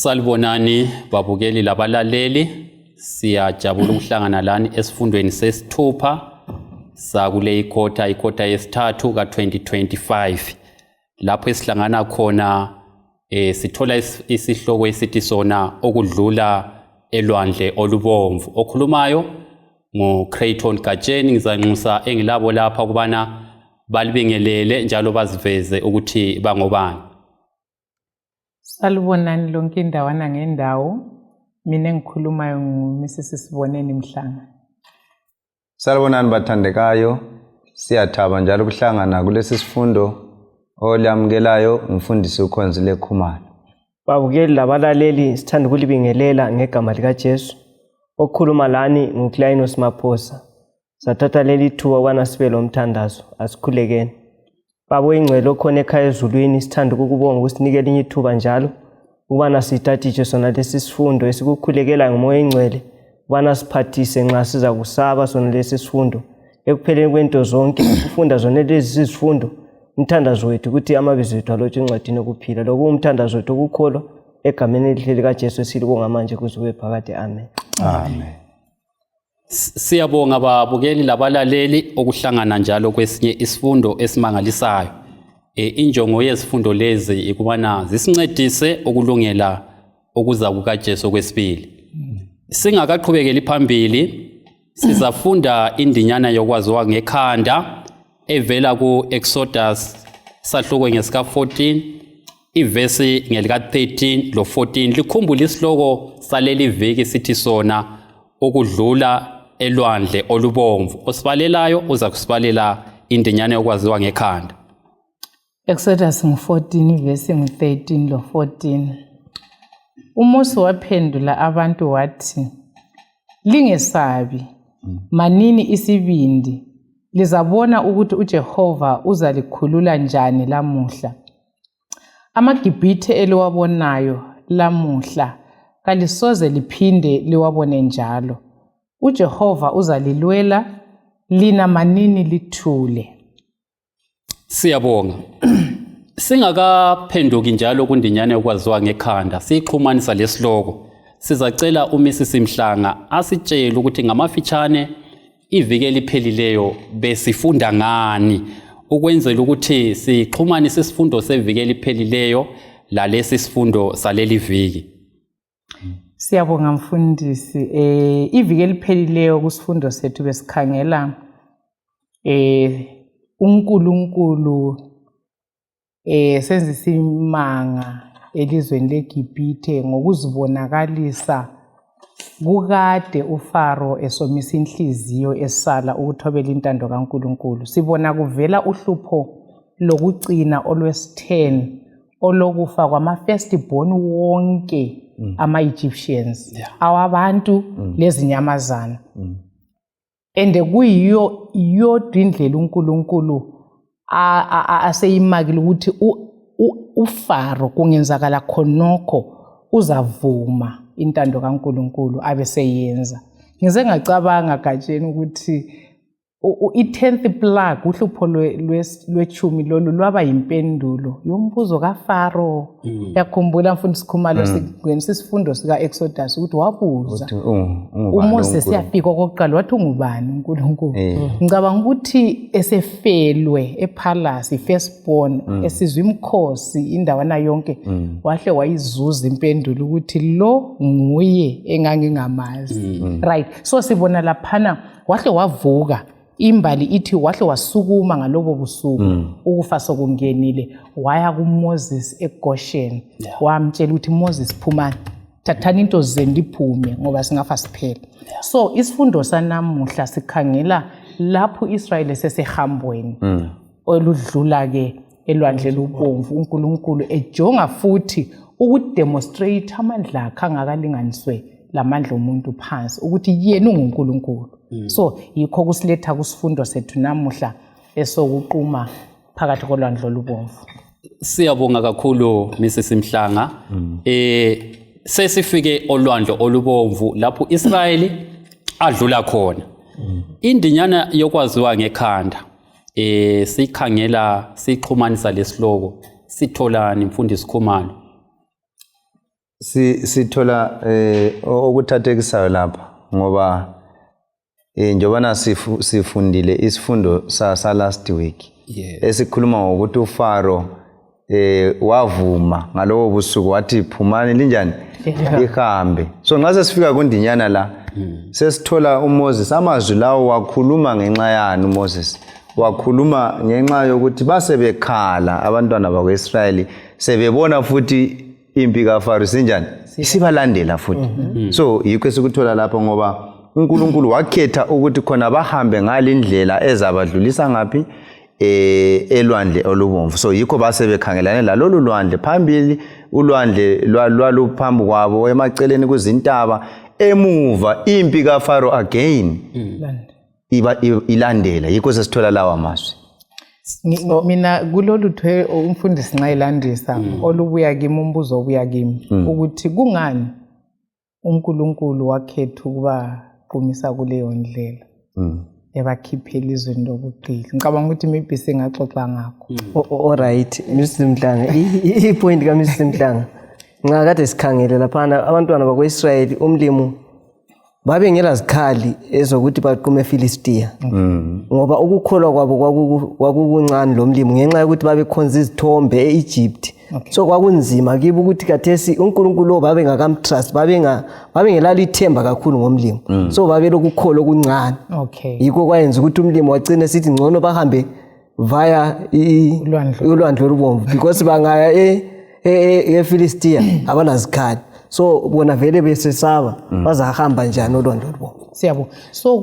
Salibonani babukeli labalaleli, siyajabula ukuhlangana lani esifundweni sesithupha sakule ikhota yesithathu ka-2025 lapho esihlangana khona sithola isihloko esithi sona okudlula elwandle olubomvu. Okhulumayo nguCrayton Gatsheni, ngizanxusa engilabo lapha kubana balibingelele njalo baziveze ukuthi bangobani. Salibonani lonke indawana ngendawo, mina engikhulumayo nguMrs Siboneni Mhlanga. Salibonani bathandekayo, siyathaba njalo ukuhlangana kulesi sifundo olamukelayo umfundisi uKhonzile Khumalo. Babukeli labalaleli, sithanda ukulibingelela ngegama likaJesu. Okhuluma lani nguClinus Maphosa. Sathatha leli thuba ukubana sibe lo mthandazo, asikhulekeni. Baba ingcwele okhona ekhaya ezulwini, sithanda ukukubonga ukusinikela inye ithuba njalo ukubana sithathishe sona lesi sifundo esikukhulekela ngomoya ingcwele ukubana siphathise nxa siza kusaba sona lesi sifundo. Ekupheleni kwento zonke ukufunda zona lezi sifundo, umthandazo wethu ukuthi amabizo ethu alotshwe encwadini yokuphila. Lokhu umthandazo wethu ukukholwa egameni elihle likaJesu esilibonga manje kuze kube phakade. Amen. Amen. Siyabonga babukeli labalaleli okuhlangana njalo kwesinye isifundo esimangalisayo. Injongo yezifundo lezi ikubana zisincedise ukulungela okuza kukaJesu kwesibili. Singakaqhubekeli phambili, sizafunda indinyana yokwaziwa ngekhanda evela ku-Exodus sahluko ngesika 14 ivesi ngelika 13 lo 14. Likhumbula isihloko saleli viki sithi sona okudlula elwandle olubomvu. Osibalelayo uza kusibalela indinyana yokwaziwa ngekhanda. Exodus 14 verse 13 lo 14. uMose waphendula abantu wathi, lingesabi, manini isibindi, lizabona ukuthi uJehova uzalikhulula njani lamuhla. AmaGibhithe eliwabonayo lamuhla kalisoze liphinde liwabone njalo. uJehova uzalilwela, lina manini lithule. Siyabonga. Singakaphenduki njalo kundinyane yokwaziwa ngekhanda, sixhumanisa lesihloko. Sizacela uMrs Mhlanga asitshele ukuthi ngamafitshane iviki eliphelileyo besifunda ngani, ukwenzela ukuthi sixhumanise isifundo seviki eliphelileyo lalesi sifundo saleli viki. Siyabonga mfundisi. Iviki eliphelileyo kusifundo sethu besikhangela uNkulunkulu senza isimanga elizweni leGibhithe ngokuzibonakalisa kukade uFaro esomisa inhliziyo esala ukuthobela intando kaNkulunkulu. Sibona kuvela uhlupho lokugcina olwesi-10 olokufa kwama-firstborn wonke ama-Egyptians, awabantu lezinyamazana. And kuyiyo yodwa indlela uNkulunkulu aseyimakile ukuthi uFaro kungenzakala khonokho uzavuma intando kaNkulunkulu abeseyenza. Ngize ngacabanga Gatsheni ukuthi i-10th plague, uhlupho lwechumi lolu lwaba yimpendulo yombuzo kaFaro. Yakhumbula mfundisi Khumalo sifundo sika Exodus ukuthi wabuza uMoses yafika okokuqala wathi ungubani uNkulunkulu. Ngicabanga ukuthi esefelwe epalace firstborn esizwe imkhosi indawana yonke wahle wayizuza impendulo ukuthi lo nguye engangingamazi. Right, so sibona laphana wahle wavuka. Imbali ithi wahle wasukuma ngalobo busuku ukufa sokungenile waya kuMoses eGoshen. Wamtshela ukuthi Moses phumani, thathani into zenu liphume ngoba singafa siphela. So isifundo sanamuhla sikhangela lapho uIsrayeli sesehambweni oludlula ke elwandle lubomvu, uNkulunkulu ejonga futhi ukudemonstrate amandla akhe angakalinganiswe lamandla omuntu phansi ukuthi yena unguNkulunkulu. So yikho kusiletha kusifundo sethu namuhla esokuquma phakathi kolwandle olubomvu. Siyabonga kakhulu Mrs Mhlanga. Sesifike olwandle olubomvu lapho Israyeli adlula khona. Indinyana yokwaziwa ngekhanda sikhangela sixhumanisa lesihloko sitholani mfundisi Khumalo? sithola okuthathekisayo lapha ngoba njobana sifundile isifundo sa last week esikhuluma ngokuthi uFaro wavuma ngalowo busuku wathi phumani linjani ihambe. So nxa sesifika kundinyana la sesithola uMoses amazwi lawo wakhuluma ngenxa yani uMoses wakhuluma ngenxa yokuthi basebekhala abantwana bakwaIsrayeli sebebona futhi impi kaFaro sinjani sibalandela futhi. So yikho esikuthola lapho ngoba uNkulunkulu wakhetha ukuthi khona bahambe ngalindlela ezabadlulisa ngapi elwandle olubomvu. So yikho basebekhangelane lalolu lwandle phambili ulwandle lwaluphambi kwabo emaceleni kuzintaba emuva impi kaFaro again ilandela. Yikho sesithola lawa mazwi. Mina kulolu thwe umfundisi nxa elandisa olubuya kimi umbuzo obuya kimi ukuthi kungani uNkulunkulu wakhetha ukuba qumisa kuleyo ndlela ebakhiphela izweni lobuqili. Ngicabanga ukuthi maybe singaxoxa ngakho. Alright, Mr. Mhlanga, i-point ka Mr. Mhlanga ngakade sikhangele laphana abantwana bakwaIsrayeli umlimo babe ngela zikhali ezokuthi baqume eFilistia ngoba ukukholwa kwabo kwakukuncane lo mlimo ngenxa yokuthi babekhonza izithombe eEgypt. So kwakunzima kibo ukuthi kathesi uNkulunkulu babe ngakamtrust babengelala ithemba kakhulu ngomlimo. So babe lokukholwa okuncane. Yikho kwayenza ukuthi umlimo wagcina sithi ngcono bahambe via ulwandle olubomvu because bangaya eFilistia abanazikhali. So bona vele besesaba bazahamba njani olwandle olubomvu. Siyabo. So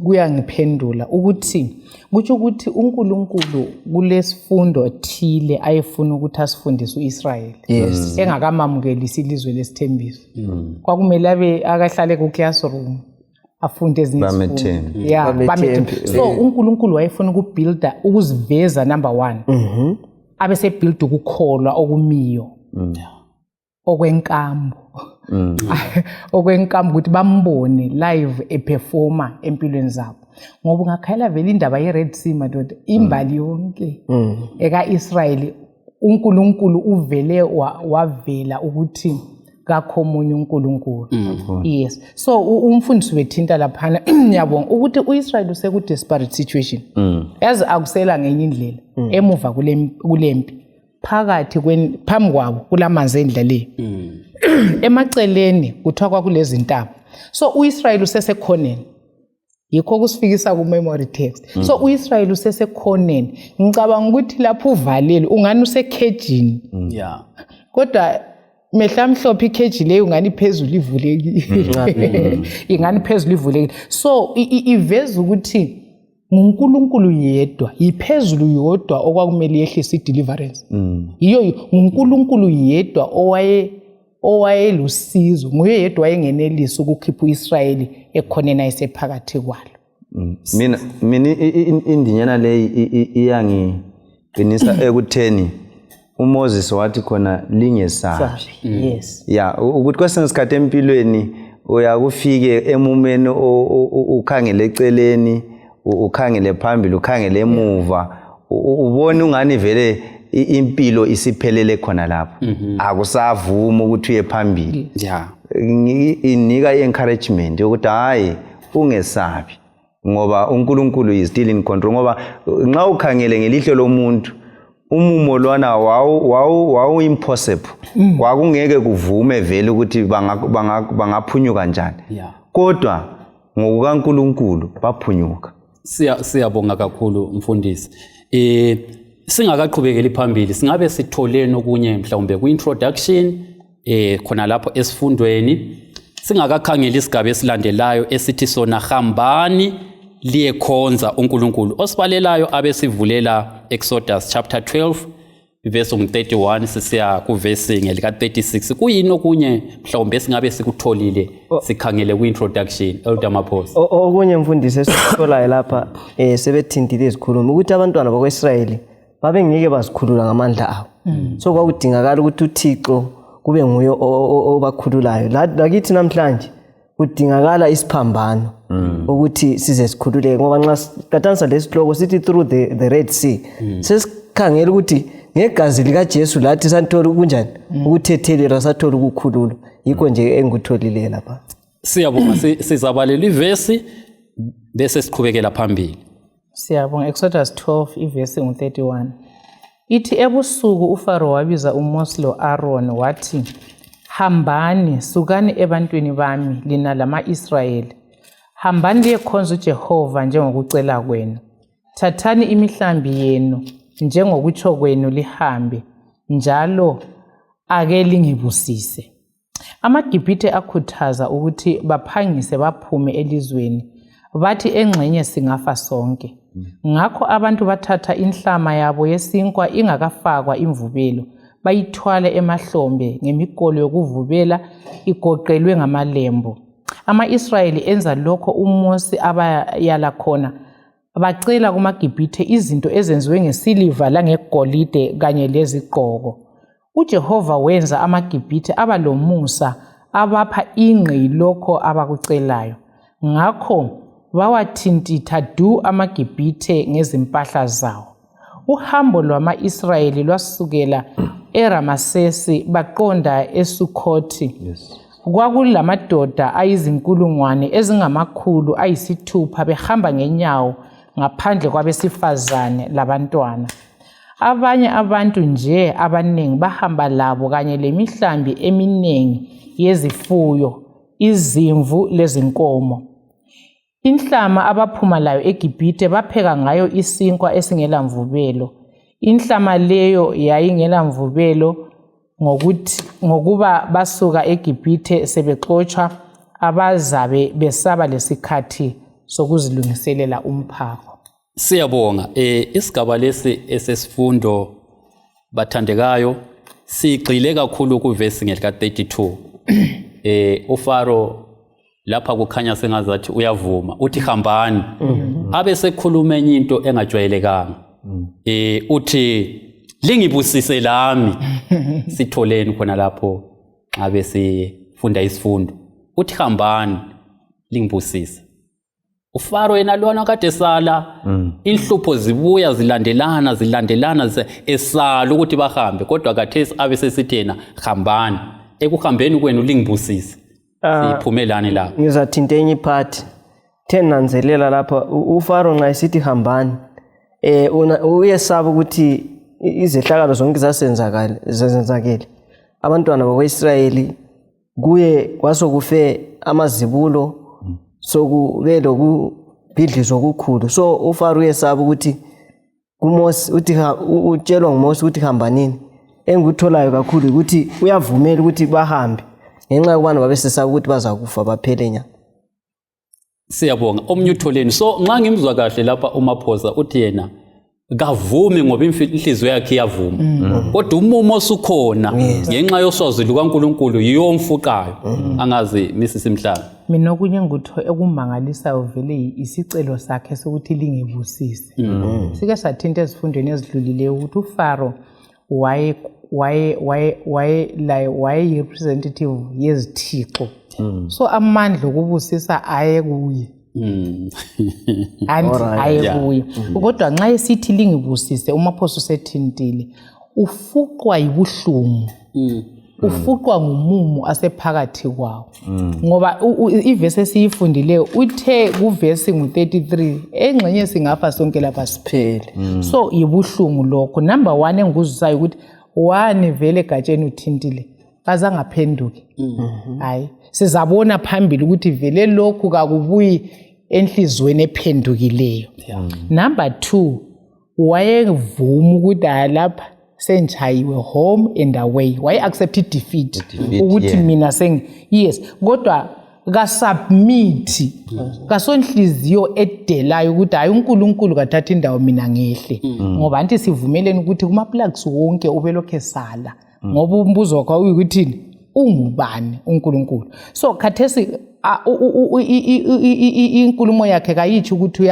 kuyangiphendula ukuthi kuthi ukuthi uNkulunkulu kulesifundo thile ayefuna ukuthi asifundise uIsrael. Engakamamukelisi ilizwe lesithembiso. Kwakumele abe akahlale kuClassroom afunde ezinye izifundo. Bamethembe. So uNkulunkulu wayefuna ukubuilda ukuziveza number 1. Abese build ukukholwa okumiyo. Okwenkambo. Okwenkambo ukuthi bambone live eperforma empilweni zabo. Ngoba ngakhala vele indaba yeRed Sea madoda imbali yonke eka-Israyeli uNkulunkulu uvele wavela ukuthi kakho omunye uNkulunkulu. Yes. So umfundisi wethinta laphana ngiyabonga ukuthi uIsrael useku-desperate situation. Yazi akusela ngenye indlela emuva kulempi phakathi phambi kwabo kulamanzi endleleni. Emaceleni kuthiwa kwakulezi ntaba. So uIsrael usesekhoneni. Yikho kusifikisa ku-memory text. So uIsrael usesekhoneni. Ngicabanga ukuthi lapho uvalele ungani usekhejini. Kodwa mehla mhlophe ikheji leyo ungani phezulu ivulekile. Ingani phezulu ivulekile. So iveza ukuthi uNkulunkulu yedwa iphezulu yodwa okwakumele yehlisa ideliverance. Yiyo uNkulunkulu yedwa owayelusizo nguye yedwa wayengenelisa ukukhipha uIsrayeli ekhoneni ayisephakathi kwalo. Mina indinyana le iyangiqinisa ekutheni uMoses wathi khona lingesabi. Ukuthi kwesinye isikhathi empilweni uyakufike emumeni ukhangele eceleni ukhangele phambili ukhangele emuva ubone ungani vele impilo isiphelele khona lapho akusavuma ukuthi uye phambili. Inika i-encouragement yokuthi hayi ungesabi ngoba uNkulunkulu is still in control. Ngoba nxa ukhangele ngelihlo lomuntu umumo lwana wawu impossible. Kwakungeke kuvume vele ukuthi bangaphunyuka kanjani. Kodwa ngokukaNkulunkulu baphunyuka. Siyabonga kakhulu mfundisi. Singakaqhubekeli phambili singabe sitholeni okunye mhlawumbe ku-introduction khona lapho esifundweni singakakhangela isigaba esilandelayo esithi sona hambani liyekhonza uNkulunkulu osibalelayo abesivulela Exodus chapter 12 verse 31 sisiya kuverse ngelika 36. Kuyini okunye mhlawumbe singabe sikutholile sikhangele ku-introduction Elder Maphosa? Okunye mfundisi esitholayo lapha sebethintile izikhulumi ukuthi abantwana bakwaIsrayeli babengeke bazikhulula ngamandla abo. So kwakudingakala ukuthi uThixo kube nguye obakhululayo. Lakithi namhlanje kudingakala isiphambano ukuthi size sikhululeke ngoba nxa siqhathanisa lesihloko sithi through the Red Sea sesikhangela ukuthi ngegazi likaJesu lathi santhola kunjani ukuthethelelwa sathola ukukhululwa. yikho nje engikutholile lapha. Siyabonga sizabalela ivesi bese siqhubekela phambili. Siyabonga. Exodus 12 ivesi ngu-31 ithi ebusuku uFaro wabiza uMose lo-Aaron wathi, hambani sukani ebantwini bami lina lama-Israyeli, hambani liyekhonza uJehova njengokucela kwenu, thathani imihlambi yenu njengokutsho kwenu lihambe, njalo ake lingibusise. AmaGibhithe akhuthaza ukuthi baphangise baphume elizweni, bathi engxenye singafa sonke. Ngakho abantu bathatha inhlama yabo yesinkwa ingakafakwa imvubelo, bayithwale emahlombe ngemikolo yokuvubela igoqelwe ngamalembu. Ama-Israyeli enza lokho uMose abayala khona, bacela kumaGibhithe izinto ezenziwe ngesiliva langegolide kanye lezigqoko. uJehova wenza amaGibhithe aba lomusa, abapha ingqi lokho abakucelayo. Ngakho bawathintitha du amaGibhithe ngezimpahla zawo. Uhambo lwama-Israyeli lwasukela eRamasesi baqonda eSukhothi. Kwakulamadoda ayizinkulungwane ezingamakhulu ayisithupha behamba ngenyawo ngaphandle kwabesifazane labantwana. Abanye abantu nje abaningi bahamba labo kanye lemihlambi eminingi yezifuyo, izimvu lezinkomo. Inhlama abaphuma layo eGibhithe bapheka ngayo isinkwa esingela mvubelo. Inhlama leyo yayingela mvubelo ngokuba basuka eGibhithe sebexotshwa, abazabe besaba lesikhathi sokuzilungiselela umphako. Siyabonga. Isigaba lesi esesifundo bathandekayo sigxile kakhulu kuvesi ngelika 32. uFaro lapha kukhanya sengazathi uyavuma, uthi hambani. Abe sekhuluma enye into engajwayelekanga. Uthi lingibusise lami. Sitholeni khona lapho abe sifunda isifundo. Uthi hambani lingibusise. uFaro yena lona kade sala, inhlupho zibuya zilandelana esala ukuthi bahambe, kodwa khathesi abe sesithena hambani. Ekuhambeni kwenu lingibusise. Siphumelane la. Ngizathinta enye iphathi. Nanzelela lapha uFaro nxa esithi hambani, uyesaba ukuthi izehlakalo zonke zasenzakele. Abantwana bakwaIsrayeli kuye kwasokufe amazibulo, sokube lokubhidlizwa okukhulu. So uFaro uyesaba ukuthi kuMose uthi utshelwa nguMose ukuthi hambanini. Engikutholayo kakhulu ukuthi uyavumela ukuthi bahambe ngenxa yokubana babesesaba ukuthi bazakufa baphele nya. Siyabonga. Omnye utholeni. So nxa ngimzwa kahle lapha uMaphosa uthi yena kavumi ngoba inhliziyo yakhe iyavuma. Kodwa umumo osukhona ngenxa yoswazi lukaNkulunkulu yiyo omfuqayo. Angazi Mrs. Mhlanga. Mina okunye ngutho ekumangalisayo vele isicelo sakhe sokuthi lingibusise. Sike sathinta ezifundweni ezidlulileyo ukuthi uFaro waye representative yezithixo. So amandla okubusisa aye kuye. Aye kuye. Kodwa nxa esithi lingibusise, uMaphosa usethintile, ufuqwa yibuhlungu. Ufuqwa ngumumo asephakathi kwawo. Ngoba ivesi esiyifundileyo uthe kuvesi ngu-33 engxenye singafa sonke lapha siphele. So yibuhlungu lokho. Number 1 engikuzisayo ukuthi wani vele egatsheni uthintile kazange aphenduke. Hayi, sizabona phambili ukuthi vele lokhu kakubuyi enhlizweni ephendukileyo. Number 2, wayevuma ukuthi lapha senjayiwe home and away. Why accept defeat? Ukuthi mina yes, kodwa kasubmit. Kasonhliziyo edelayo ukuthi hayi uNkulunkulu kathatha indawo mina ngehle. Ngoba anti sivumelene ukuthi kuma plugs wonke ubelokhe sala. Ngoba umbuzo wakho uyikuthini? Ungubani uNkulunkulu? So khathesi inkulumo yakhe kayithi ukuthi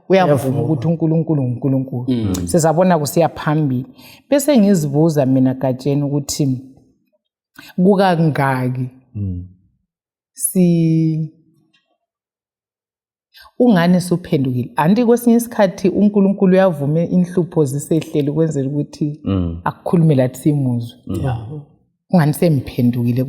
uyavuma ukuthi uNkulunkulu nguNkulunkulu. Sizabona kusiya phambili. Bese ngizibuza mina gatsheni ukuthi kukangaki ungane suphendukile. Anti kwesinye isikhathi uNkulunkulu uyavuma inhlupho zisehlele kwenzela ukuthi akukhulume lathi simuzwe. kungani semphendukile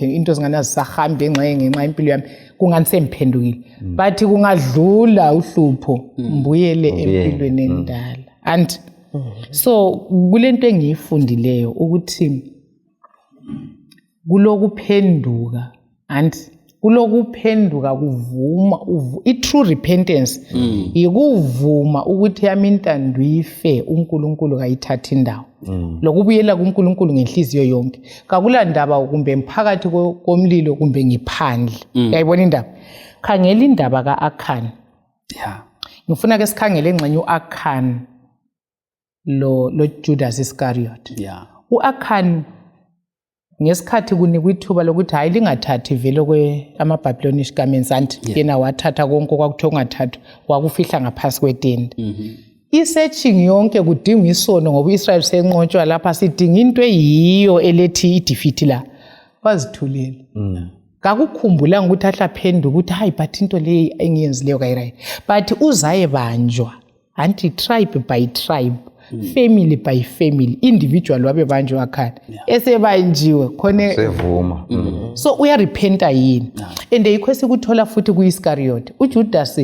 into zingana zisahambi ngenxa impilo yami kungani semphendukile bathi kungadlula uhlupho mbuyele empilweni endala and so kulento engiyifundileyo ukuthi kulokuphenduka and kulokuphenduka kuvuma i-true repentance ikuvuma ukuthi yami intando ife uNkulunkulu kayithatha indawo lokubuyela kuNkulunkulu ngenhliziyo yonke kakulandaba kumbe emphakathi komlilo kumbe ngiphandle uyayibona indaba khangela indaba kaAkhan ngifuna ke sikhangele engxenye uAkhan lo Judas Iscariot uAkhan ngesikhathi kunikwa ithuba lokuthi hayi lingathathi vele ama-Babylonish garments anti yena wathatha konke kwakuthiwa ungathathwa wakufihla ngaphansi kwetende i-searching yonke kudinga isono ngoba u-Israyeli senqotshwa lapha sidinga into eyiyo elethi i-defeat la wazithulela kakukhumbulanga ukuthi ahlaphenduka ukuthi hayi but into leyi engiyenzileyo kayirayi but uzayebanjwa anti-tribe by tribe family by family individual wabebanjwa akhona esebanjiwe khona sevuma so uyarepenta yini and yikho esikuthola futhi ku-Iscariot uJudas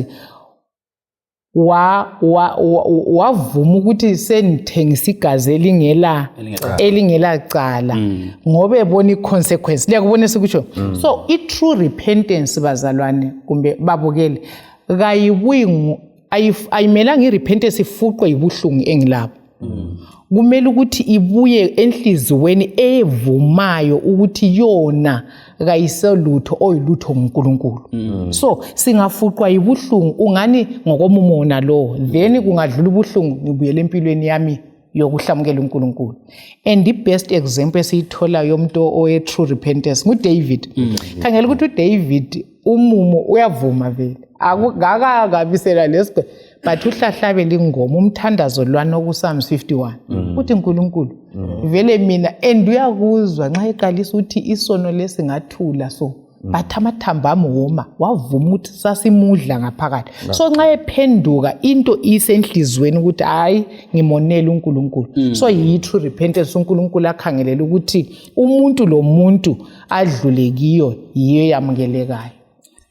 wavuma ukuthi senithengisa igazi elingela cala ngoba ebona i-consequence liyakubona esikutsho so i-true repentance bazalwane kumbe babukele kayibuyi ayimelanga i-repentance ifuqwe yibuhlungu engilapho kumele ukuthi ibuye enhliziyweni evumayo ukuthi yona kayiselutho oyilutho nguNkulunkulu so singafuqwa yibuhlungu ungani ngokomumo nalo then kungadlula ubuhlungu ngibuyele empilweni yami yokuhlamukela uNkulunkulu and the best example esiyithola yomuntu oye true repentance nguDavid khangela ukuthi uDavid umumo uyavuma vele akakabisela lesikho but uhlahlabela ingoma umthandazo lwana okuPsalms 51 uthi uNkulunkulu vele mina and uyakuzwa nxa eqalisa uthi isono lesingathula so but amathambo amhoma wavuma ukuthi sasimudla ngaphakathi so nxa ephenduka into isenhlizweni ukuthi hayi ngimonela uNkulunkulu so yi-true repentance uNkulunkulu akhangelela ukuthi umuntu lo muntu adlule kiyo yiyo yamukelekayo.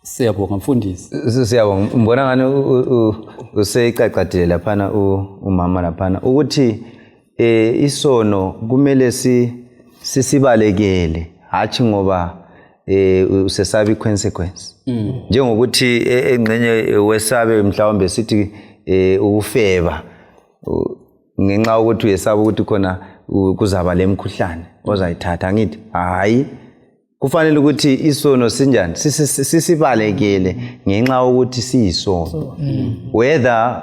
Siyabonga mfundisi. Siyabonga mbona ngani useyicacadile laphana umama laphana ukuthi isono kumele sisibalekele hathi ngoba usesabi consequence njengokuthi engcenye wesabe mhlawumbe sithi ukufeba ngenxa ukuthi uyesaba ukuthi khona kuzaba lemkhuhlane ozayithatha ngithi hayi kufanele ukuthi isono sinjani sisibalekele ngenxa ukuthi siyisono whether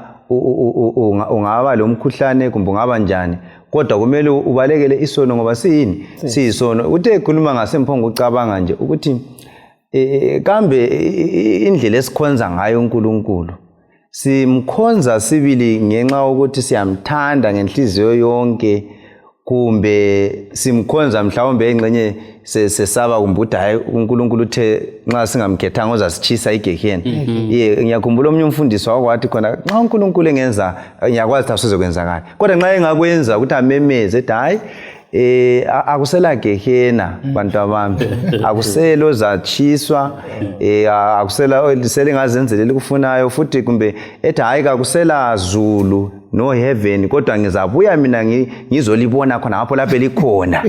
ungaba lo mkhuhlane kumbe ungaba njani kodwa kumele ubalekele isono ngoba siyini siyisono uthe ekhuluma ngasemphongo ucabanga nje ukuthi kambe indlela esikhonza ngayo uNkulunkulu simkhonza sibili ngenxa ukuthi siyamthanda ngenhliziyo yonke kumbe simkhonza mhlawumbe engcenye sesaba kumbe ukuthi hayi uNkulunkulu uthe nxa singamkhethanga uzasichisa igehena ngiyakhumbula omnye umfundisi wakwathi khona nxa uNkulunkulu engenza ngiyakwazi ukuthi sizokwenzakala kodwa nxa engakwenza ukuthi amemeze ethi hayi akusela gehena bantu abami akuselo zachiswa akusela lisele ngazenzelela ukufunayo futhi kumbe ethi hayi akusela zulu no heaven kodwa ngizabuya mina ngizolibona khona lapho lapho likhona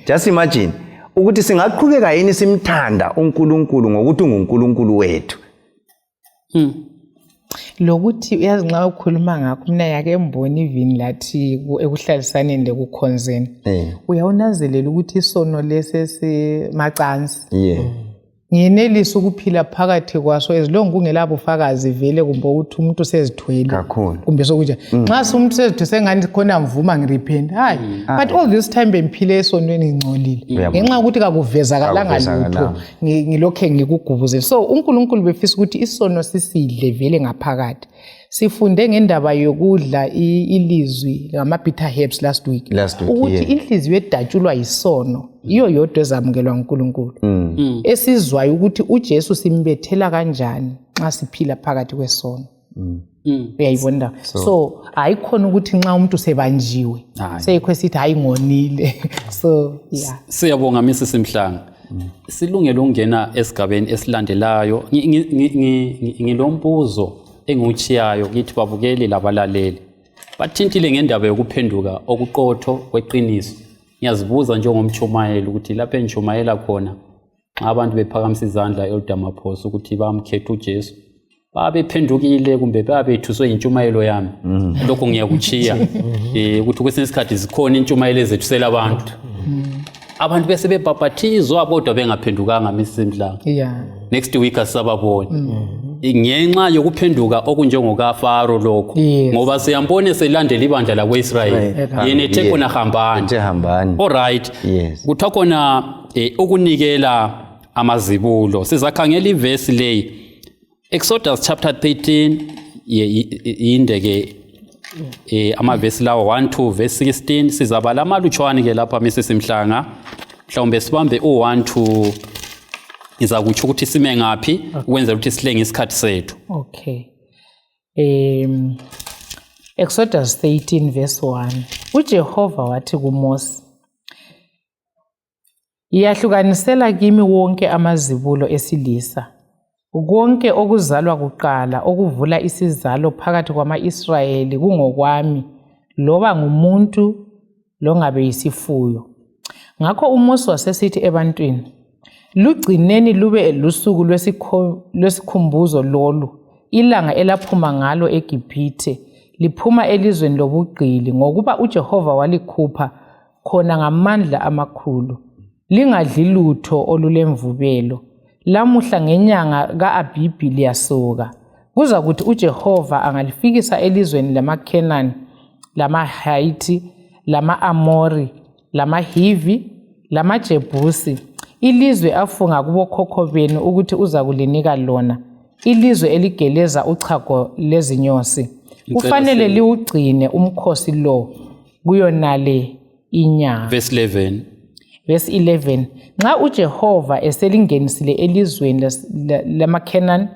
just imagine ukuthi singaqhubeka yini simthanda uNkulunkulu ngokuthi unguNkulunkulu wethu lokuthi uyazi nxa ukhuluma ngakho mina yake mbona even lathi ekuhlalisaneni lekukhonzeni uyawunazelela ukuthi isono lesesimacansi ngiyenelisa ukuphila phakathi kwaso ezilongo kungelabo ufakazi vele kumbe ukuthi umuntu sezithwele kumbe sokuthi nxa umuntu sezithwele sengani khona mvuma ngirepent hayi but all this time bemphile esonweni ngingcolile ngenxa ukuthi kakuvezakalanga lutho ngilokhe ngikugubuze so uNkulunkulu befisa ukuthi isono sisidle vele ngaphakathi sifunde ngendaba yokudla ilizwi ngama-bitter herbs last week ukuthi inhliziyo edatshulwa yisono iyo yodwa ezamukelwa uNkulunkulu esizwayo ukuthi uJesu simbethela kanjani nxa siphila phakathi kwesono uyayibona so ayikhona ukuthi nxa umuntu sebanjiwe seyikho esithi hayi ngonile so yeah. Siyabonga Mrs Mhlanga. Silungele ukungena esigabeni esilandelayo. Ngilombuzo engiuchiyayo kithi babukeli labalaleli. Bathintile ngendaba yokuphenduka okuqotho kweqiniso. Ngiyazibuza njengomchumayeli ukuthi lapha enchumayela khona abantu bephakamisa izandla Elder Maphosa ukuthi bamkhetha uJesu. Babephendukile kumbe babethuswe intshumayelo yami. Lokho ngiyakuchiya ukuthi kwesinye isikhathi zikhona intshumayelo ezethisela abantu. Abantu bese bebhaphathizwa kodwa bengaphendukanga Mrs Mhlanga. Yeah. Next week asababona. Ngenxa yokuphenduka okunjengokaFaro lokho ngoba siyambone selandela ibandla lakwaIsrayeli yena ethe khona hambani. All right. Kuthiwa khona ukunikela amazibulo. Sizakhangela ivesi leyi Exodus chapter 13 yindeke amavesi lawo 1 to verse 16 sizabala amalutshwane ke lapha Mrs Mhlanga mhlawumbe sibambe u1 to izakutsho ukuthi sime ngapi ukwenzela ukuthi sihlenge isikhathi sethu. Okay. Exodus 13 verse 1 uJehova wathi kuMose iyahlukanisela kimi wonke amazibulo esilisa konke okuzalwa kuqala okuvula isizalo phakathi kwama-Israyeli kungokwami loba ngumuntu longabe yisifuyo. Ngakho uMose wasesithi ebantwini lugcineni lube lusuku lwesikhumbuzo lolu ilanga elaphuma ngalo eGibhithe liphuma elizweni lobugqili ngokuba uJehova walikhupha khona ngamandla amakhulu. Lingadli lutho olulemvubelo. Lamuhla ngenyanga ka-Abhibhi liyasoka. Kuza kuthi uJehova angalifikisa elizweni lamaKhenani, lamaHayithi, lama-Amori, lamaHivi, lamaJebusi, ilizwe afunga kubokhokho benu ukuthi uza kulinika lona, ilizwe eligeleza uchago lezinyosi. Kufanele liwugcine umkhosi lo kuyonale inyanga. Verse 11. Verse 11. Nxa uJehova eselingenisile elizweni lamaKhenani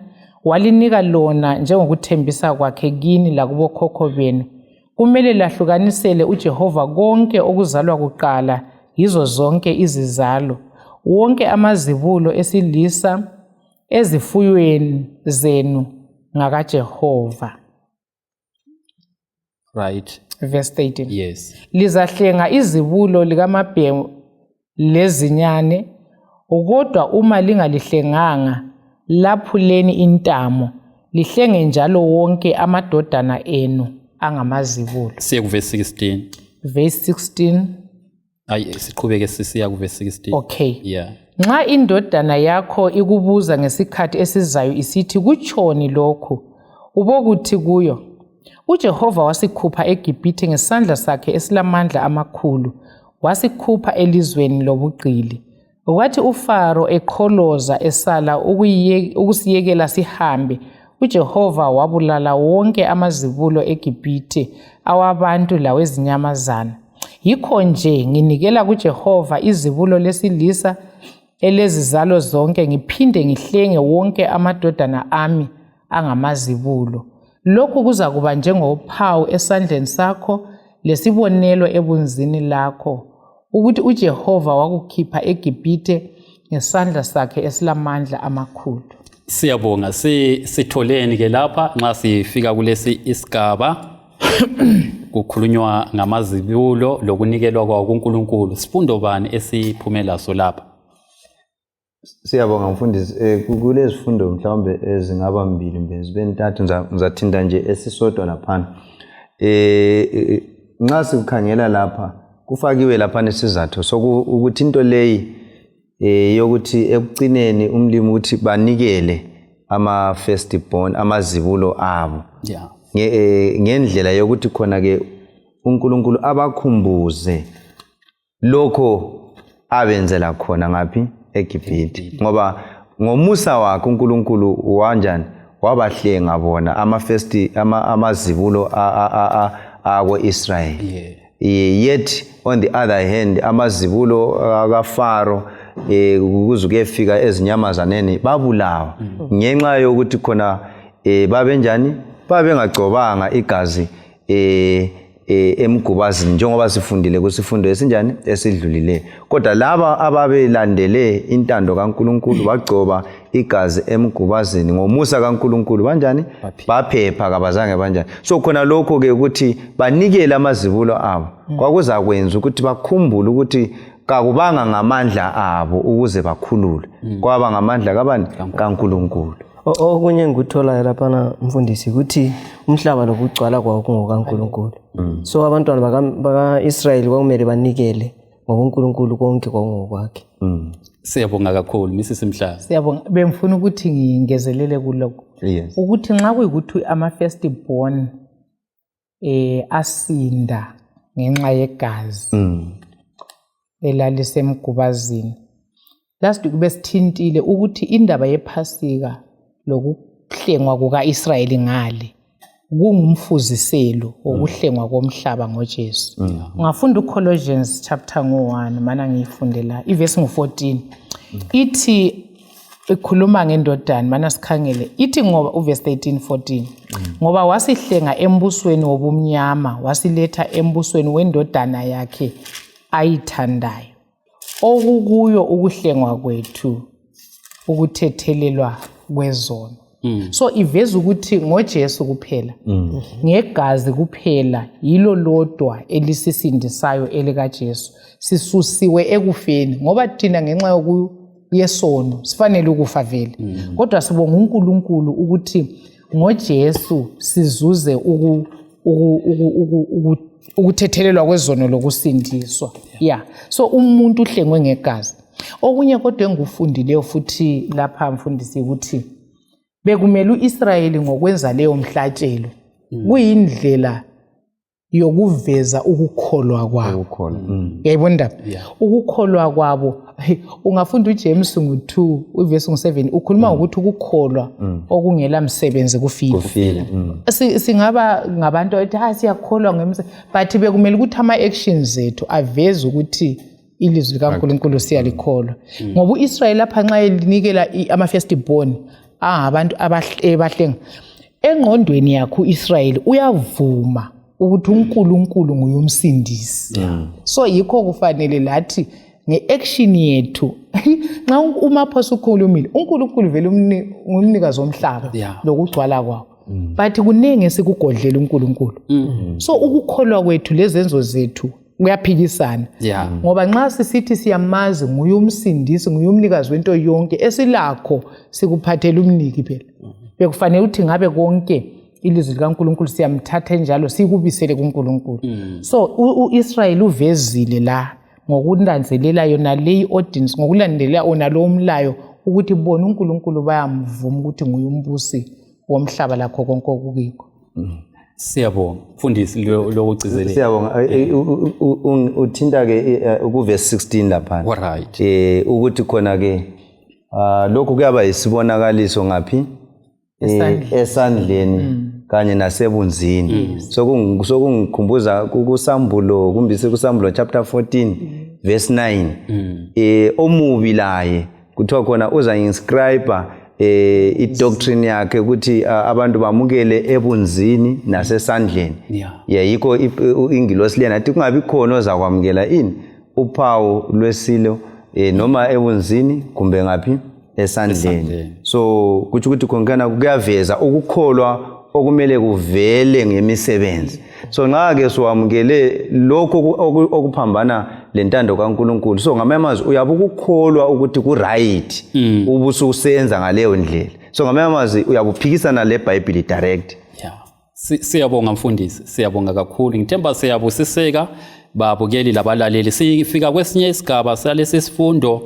walinika lona njengokuthembisa kwakhe kini lakubokhokho benu, kumele lahlukanisele uJehova konke okuzalwa kuqala yizo zonke izizalo, wonke amazibulo esilisa ezifuyweni zenu ngakaJehova. Right. Verse 13. Yes. Lizahlenga izibulo likamabhemu lezinyane, kodwa uma lingalihlenganga laphuleni intamo, lihlenge njalo wonke amadodana enu angamazibulo. Siya ku verse 16. Verse 16. Siqhubeke sisiya ku verse 16. Okay. Yeah. Nxa indodana yakho ikubuza ngesikhathi esizayo isithi kutshoni lokhu, ubokuthi kuyo uJehova wasikhupha eGibhithe ngesandla sakhe esilamandla amakhulu, wasikhupha elizweni lobugqili. Kwathi uFaro eqholoza esala ukusiyekela sihambe, uJehova wabulala wonke amazibulo eGibhithe awabantu lawezinyamazana. Yikho nje nginikela kuJehova izibulo lesilisa elezizalo zonke, ngiphinde ngihlenge wonke amadodana ami angamazibulo. Lokhu kuza kuba njengophawu esandleni sakho lesibonelo ebunzini lakho ukuthi uJehova wakukhipha eGibhithe ngesandla sakhe esilamandla amakhulu. Siyabonga sitholeni ke lapha nxa sifika kulesi isigaba kukhulunywa ngamazibulo lokunikelwa kwawo kuNkulunkulu. Sifundo bani esiphumela so lapha? Siyabonga mfundisi, kulezifundo mhlawumbe ezingaba mbili mbe zibe ntathu ngizathinta nje esisodwa laphana. Nxa sikukhangela lapha kufakiwe lapha nesizathu sokuthi into leyi yokuthi ekugcineni umlimi ukuthi banikele ama firstborn amazibulo abo. Yeah. Ngendlela yokuthi khona ke uNkulunkulu abakhumbuze lokho abenzela khona ngaphi eGibhithe, ngoba ngomusa wakhe uNkulunkulu wanjani wabahlenga bona amazibulo ako-Israyeli. Yet on the other hand amazibulo akaFaro kuze kuyefika ezinyamazaneni babulawa ngenxa yokuthi khona babenjani babengagcobanga igazi emgubazini njengoba sifundile kusifundo esinjani esidlulileyo. Kodwa laba ababelandele intando kaNkuluNkulu bagcoba igazi emgubazini ngomusa kaNkuluNkulu banjani baphepha kabazange banjani. So khona lokho ke ukuthi banikele amazibulo abo kwakuza kwenza ukuthi bakhumbule ukuthi kakubanga ngamandla abo ukuze bakhulule kwaba ngamandla kabani kaNkuluNkulu. Okunye ngikuthola lapha mfundisi ukuthi umhlaba lokugcwala kwawo kungokaNkuluNkulu. So abantwana baka-Israyeli kwakumele banikele ngokuNkuluNkulu konke kwakungokwakhe. Siyabonga kakhulu Mrs Mhlanga. Siyabonga, bengifuna ukuthi ngingezelele kuloko. Yes. Ukuthi nxa kuyikuthi ama-first born asinda ngenxa yegazi elalisemgubazini. Last week besithintile ukuthi indaba yephasika lokuhlengwa kuka-Israyeli ngale kungumfuziselo wokuhlengwa komhlaba ngoJesu. Ungafunda uColossians chapter 1 mana ngiyifundela ivesi ngu-14 ithi ikhuluma ngendodana mana sikhangele ithi ngoba uvesi 13:14 ngoba wasihlenga embusweni wobumnyama wasiletha embusweni wendodana yakhe ayithandayo okukuyo ukuhlengwa kwethu ukuthethelelwa kwezono. So iveza ukuthi ngoJesu kuphela ngegazi kuphela yilo lodwa elisisindisayo elikaJesu sisusiwe ekufeni ngoba thina ngenxa yesono sifanele ukufa vele kodwa sibonga uNkulunkulu ukuthi ngoJesu sizuze ukuthethelelwa kwezono lokusindiswa. So umuntu uhlengwe ngegazi. Okunye kodwa engufundileyo futhi lapha mfundisi ukuthi bekumele uIsrayeli ngokwenza leyo mhlatshelo kuyindlela yokuveza ukukholwa kwabo. Yayibona ukukholwa kwabo ungafunda uJames ngo2 uvesi ngo7 ukhuluma ukuthi ukukholwa okungela msebenzi kufile. Singaba ngabantu athi siyakholwa ngemsebenzi but bekumele ukuthi ama actions zethu aveze ukuthi ilizwi likaNkuluNkulu siyalikholwa. Ngoba uIsrayeli lapha nxa elinikela ama-first born abantu abahlenga engqondweni yakho uIsrayeli uyavuma ukuthi uNkulunkulu nguye umsindisi. So yikho kufanele lathi ngeaction yethu nxa umaphosi ukhulumile uNkulunkulu vele umnikazi womhlaba lokugcwala kwawo but kunenge esikugodlela uNkulunkulu. So ukukholwa kwethu lezenzo zethu kuyaphikisana ngoba nxa sisithi siyamazi nguye umsindisi nguye umnikazi wento yonke esilakho sikuphathela umniki phela bekufanele ukuthi ngabe konke ilizwi likaNkulunkulu siyamthatha njalo sikubisele kuNkulunkulu. So uIsrayeli uvezile la ngokunanzelela yona leyi ordinance ngokulandelela ona lo umlayo ukuthi bona uNkulunkulu bayamvuma ukuthi nguye umbusi womhlaba lakho konke okukho. Siyabonga mfundisi lokugcizelela. Siyabonga uthinta ke kuverse 16 lapha. Alright. Ukuthi khona ke lokho kuyaba isibonakaliso ngapi esandleni kanye nasebunzini. Sokungikhumbuza kuSambulo kumbisi kuSambulo chapter 14 verse 9 omubi laye kuthiwa khona uza inscribe idoctrine yakhe ukuthi abantu bamukele ebunzini nasesandleni. Yikho ingilosi lena athi kungabi khona ozakwamukela ini uphawu lwesilo noma ebunzini kumbe ngaphi esandleni. So kuthi ukuthi konkana kuyaveza ukukholwa okumele kuvele ngemisebenzi. So nxa ke siwamukele lokho okuphambana lentando kaNkuluNkulu so ngamamazi uyabukukholwa ukuthi ku right ubususenza ngaleyo ndlela. So ngamamazi uyabuphikisana leBhayibheli direct. Siyabonga mfundisi, siyabonga kakhulu. Ngithemba siyabusiseka babukeli labalaleli. Sifika kwesinye isigaba salesi sifundo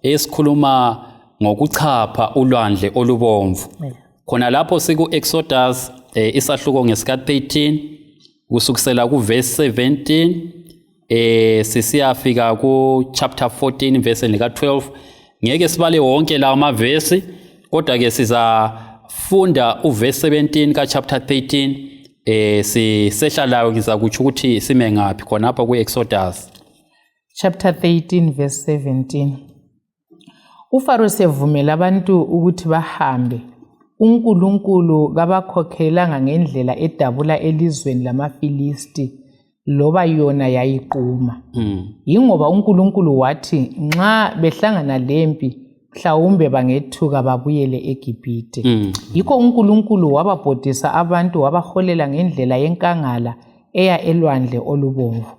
esikhuluma ngokuchapha ulwandle olubomvu. Khona lapho siku Exodus isahluko ngesika 13 kusukisela ku verse 17 sisiyafika ku chapter 14 verse lika 12. Ngeke sibale wonke la amavesi kodwa ke sizafunda uverse 17 ka chapter 13 sisehlalayo ngizakuthi ukuthi sime ngapi khona lapha ku Exodus chapter 13 verse 17. uFaro sevumela abantu ukuthi bahambe uNkulunkulu kabakhokhelanga ngendlela edabula elizweni lamaFilisti loba yona yayiquma. Yingoba uNkulunkulu wathi nxa behlangana lempi mhlawumbe bangethuka babuyele eGibhite. Yikho uNkulunkulu wababhodisa abantu wabaholela ngendlela yenkangala eya elwandle olubomvu.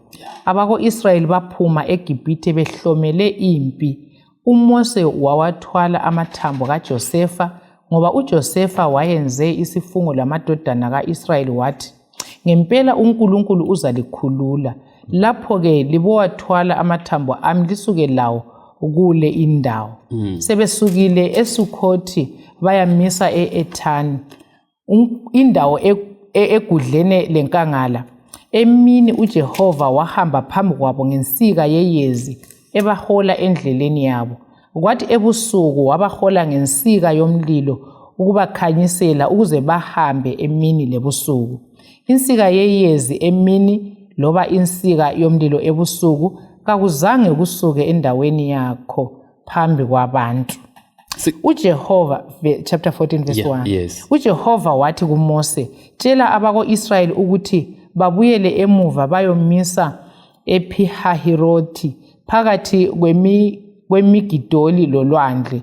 Abako-Israyeli baphuma eGibhite behlomele impi. uMose wawathwala amathambo kaJosefa ngoba uJosefa wayenze isifungo lamadodana ka-Israyeli wathi, ngempela uNkulunkulu uzalikhulula. Lapho-ke libowathwala amathambo ami lisuke lawo kule indawo. Sebesukile eSukhothi bayamisa e-Ethani, indawo egudlene lenkangala. Emini uJehova wahamba phambi kwabo ngensika yeyezi ebahola endleleni yabo. Kwathi ebusuku wabahola ngensika yomlilo ukubakhanyisela ukuze bahambe emini lebusuku. Insika yeyezi emini loba insika yomlilo ebusuku kakuzange kusuke endaweni yakho phambi kwabantu. uJehova, chapter 14 verse 1. Yes. uJehova wathi kuMose, tshela abako-Israyeli ukuthi babuyele emuva bayomisa ePihahirothi phakathi kwemigidoli lolwandle.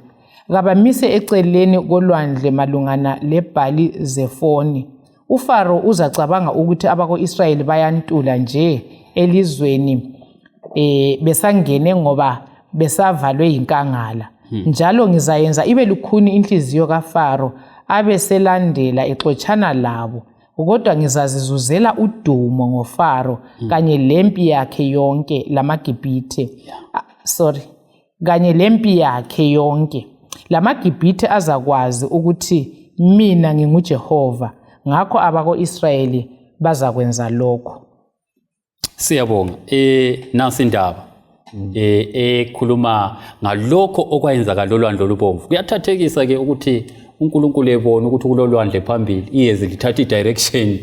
Kabamise eceleni kolwandle malungana leBhali Zefoni. uFaro uzacabanga ukuthi abako-Israyeli bayantula nje elizweni besangene ngoba besavalwe yinkangala. Njalo ngizayenza ibe lukhuni inhliziyo kaFaro abeselandela exotshana labo. Kodwa ngizazizuzela udumo ngoFaro kanye lempi yakhe yonke lamaGibhithe. Kanye lempi yakhe yonke. LamaGibhithe azakwazi ukuthi mina nginguJehova. Ngakho abako-Israyeli bazakwenza lokho. Siyabonga. Nasi indaba ekhuluma ngalokho okwayenzakala olwandle olubomvu. Kuyathathekisa ke ukuthi uNkulunkulu ebona ukuthi kulolwandle phambili iyezi lithatha idirection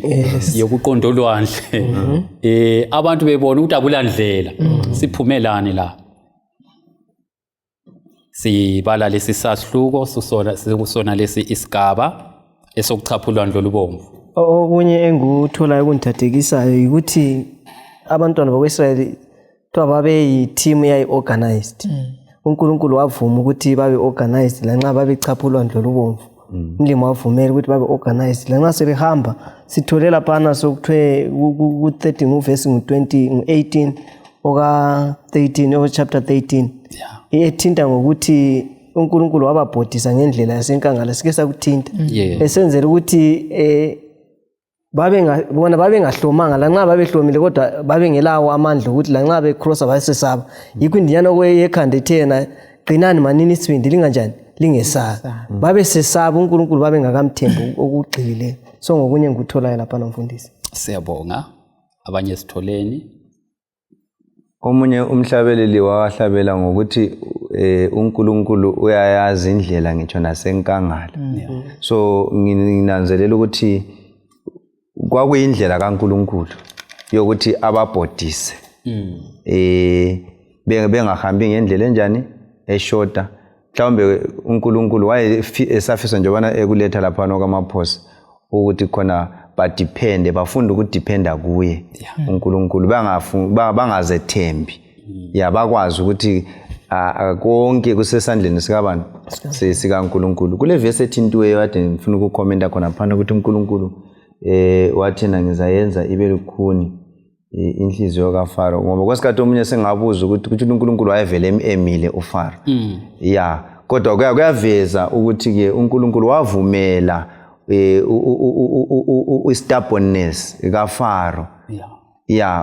yokuqonda olwandle. Abantu bebona ukuthi akulandlela. Siphumelane la. Sibala lesi sahluko kusona lesi isigaba esokuchapha ulwandle olubomvu. Okunye engikutholayo kungithathekisayo ukuthi abantwana bakwa-Israyeli babe yi-team yayi-organized. uNkulunkulu wavuma ukuthi babe organized lanxa babechapha ulwandle olubomvu. Umlimi wavumela ukuthi babe organized. Lanxa sebehamba sithole laphana sokuthiwe ku-13 uvesi ngu-18 oka-13 chapter 13. Ethinta ngokuthi uNkulunkulu wababhodisa ngendlela yasenkangala sike sakuthinta. Esenzela ukuthi bona babengahlomanga lanxa babehlomile kodwa babengelawo amandla ukuthi lanxa becrossa bayesesaba. Yikho indiyana yekhanda ethena qinani manini isibindi linganjani lingesabi. Babesesaba uNkulunkulu babengakamthembi okugxile. So ngokunye ngikutholayo lapha nomfundisi. Siyabonga. Abanye sitholeni. Omunye umhlabeleli wahlabela ngokuthi uNkulunkulu uyayazi indlela ngitsho nasenkangala. So nginanzelela ukuthi kwakuyindlela kaNkulunkulu yokuthi ababhodise. Bengahambi ngendlela enjani eshota. Mhlawumbe uNkulunkulu wayesafisa njebana ekuletha lapha nokamaphosa ukuthi khona badepende bafunda ukudependa kuye uNkulunkulu bangazethembi. Bakwazi ukuthi konke kusesandleni sikabani sikaNkulunkulu. Kule verse ethintiweyo kade ngifuna ukukhomenta khona phana ukuthi uNkulunkulu wathina ngizayenza ibe lukhuni inhliziyo kaFaro ngoba kwesikhathi omunye sengabuza ukuthi uNkulunkulu wayevele emile uFaro. Kodwa kuyaveza ukuthi ke uNkulunkulu wavumela stubbornness kaFaro.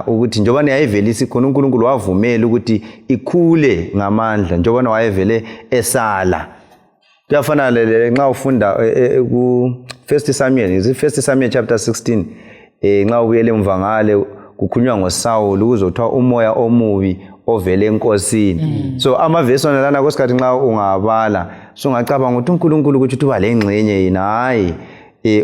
Ukuthi njengoba yayivelisa khona uNkulunkulu wavumela ukuthi ikhule ngamandla njengoba wayevele esala. Kuyafana nxa ufunda ku 1 Samuel chapter 16 nxa ubuyele emva ngale kukhulunywa ngoSaul ukuzothiwa umoya omubi ovele enkosini. So amavesi onalana kwesikhathi nxa ungabala so ngacabanga ukuthi uNkulunkulu ukuthi uba lengxenye yina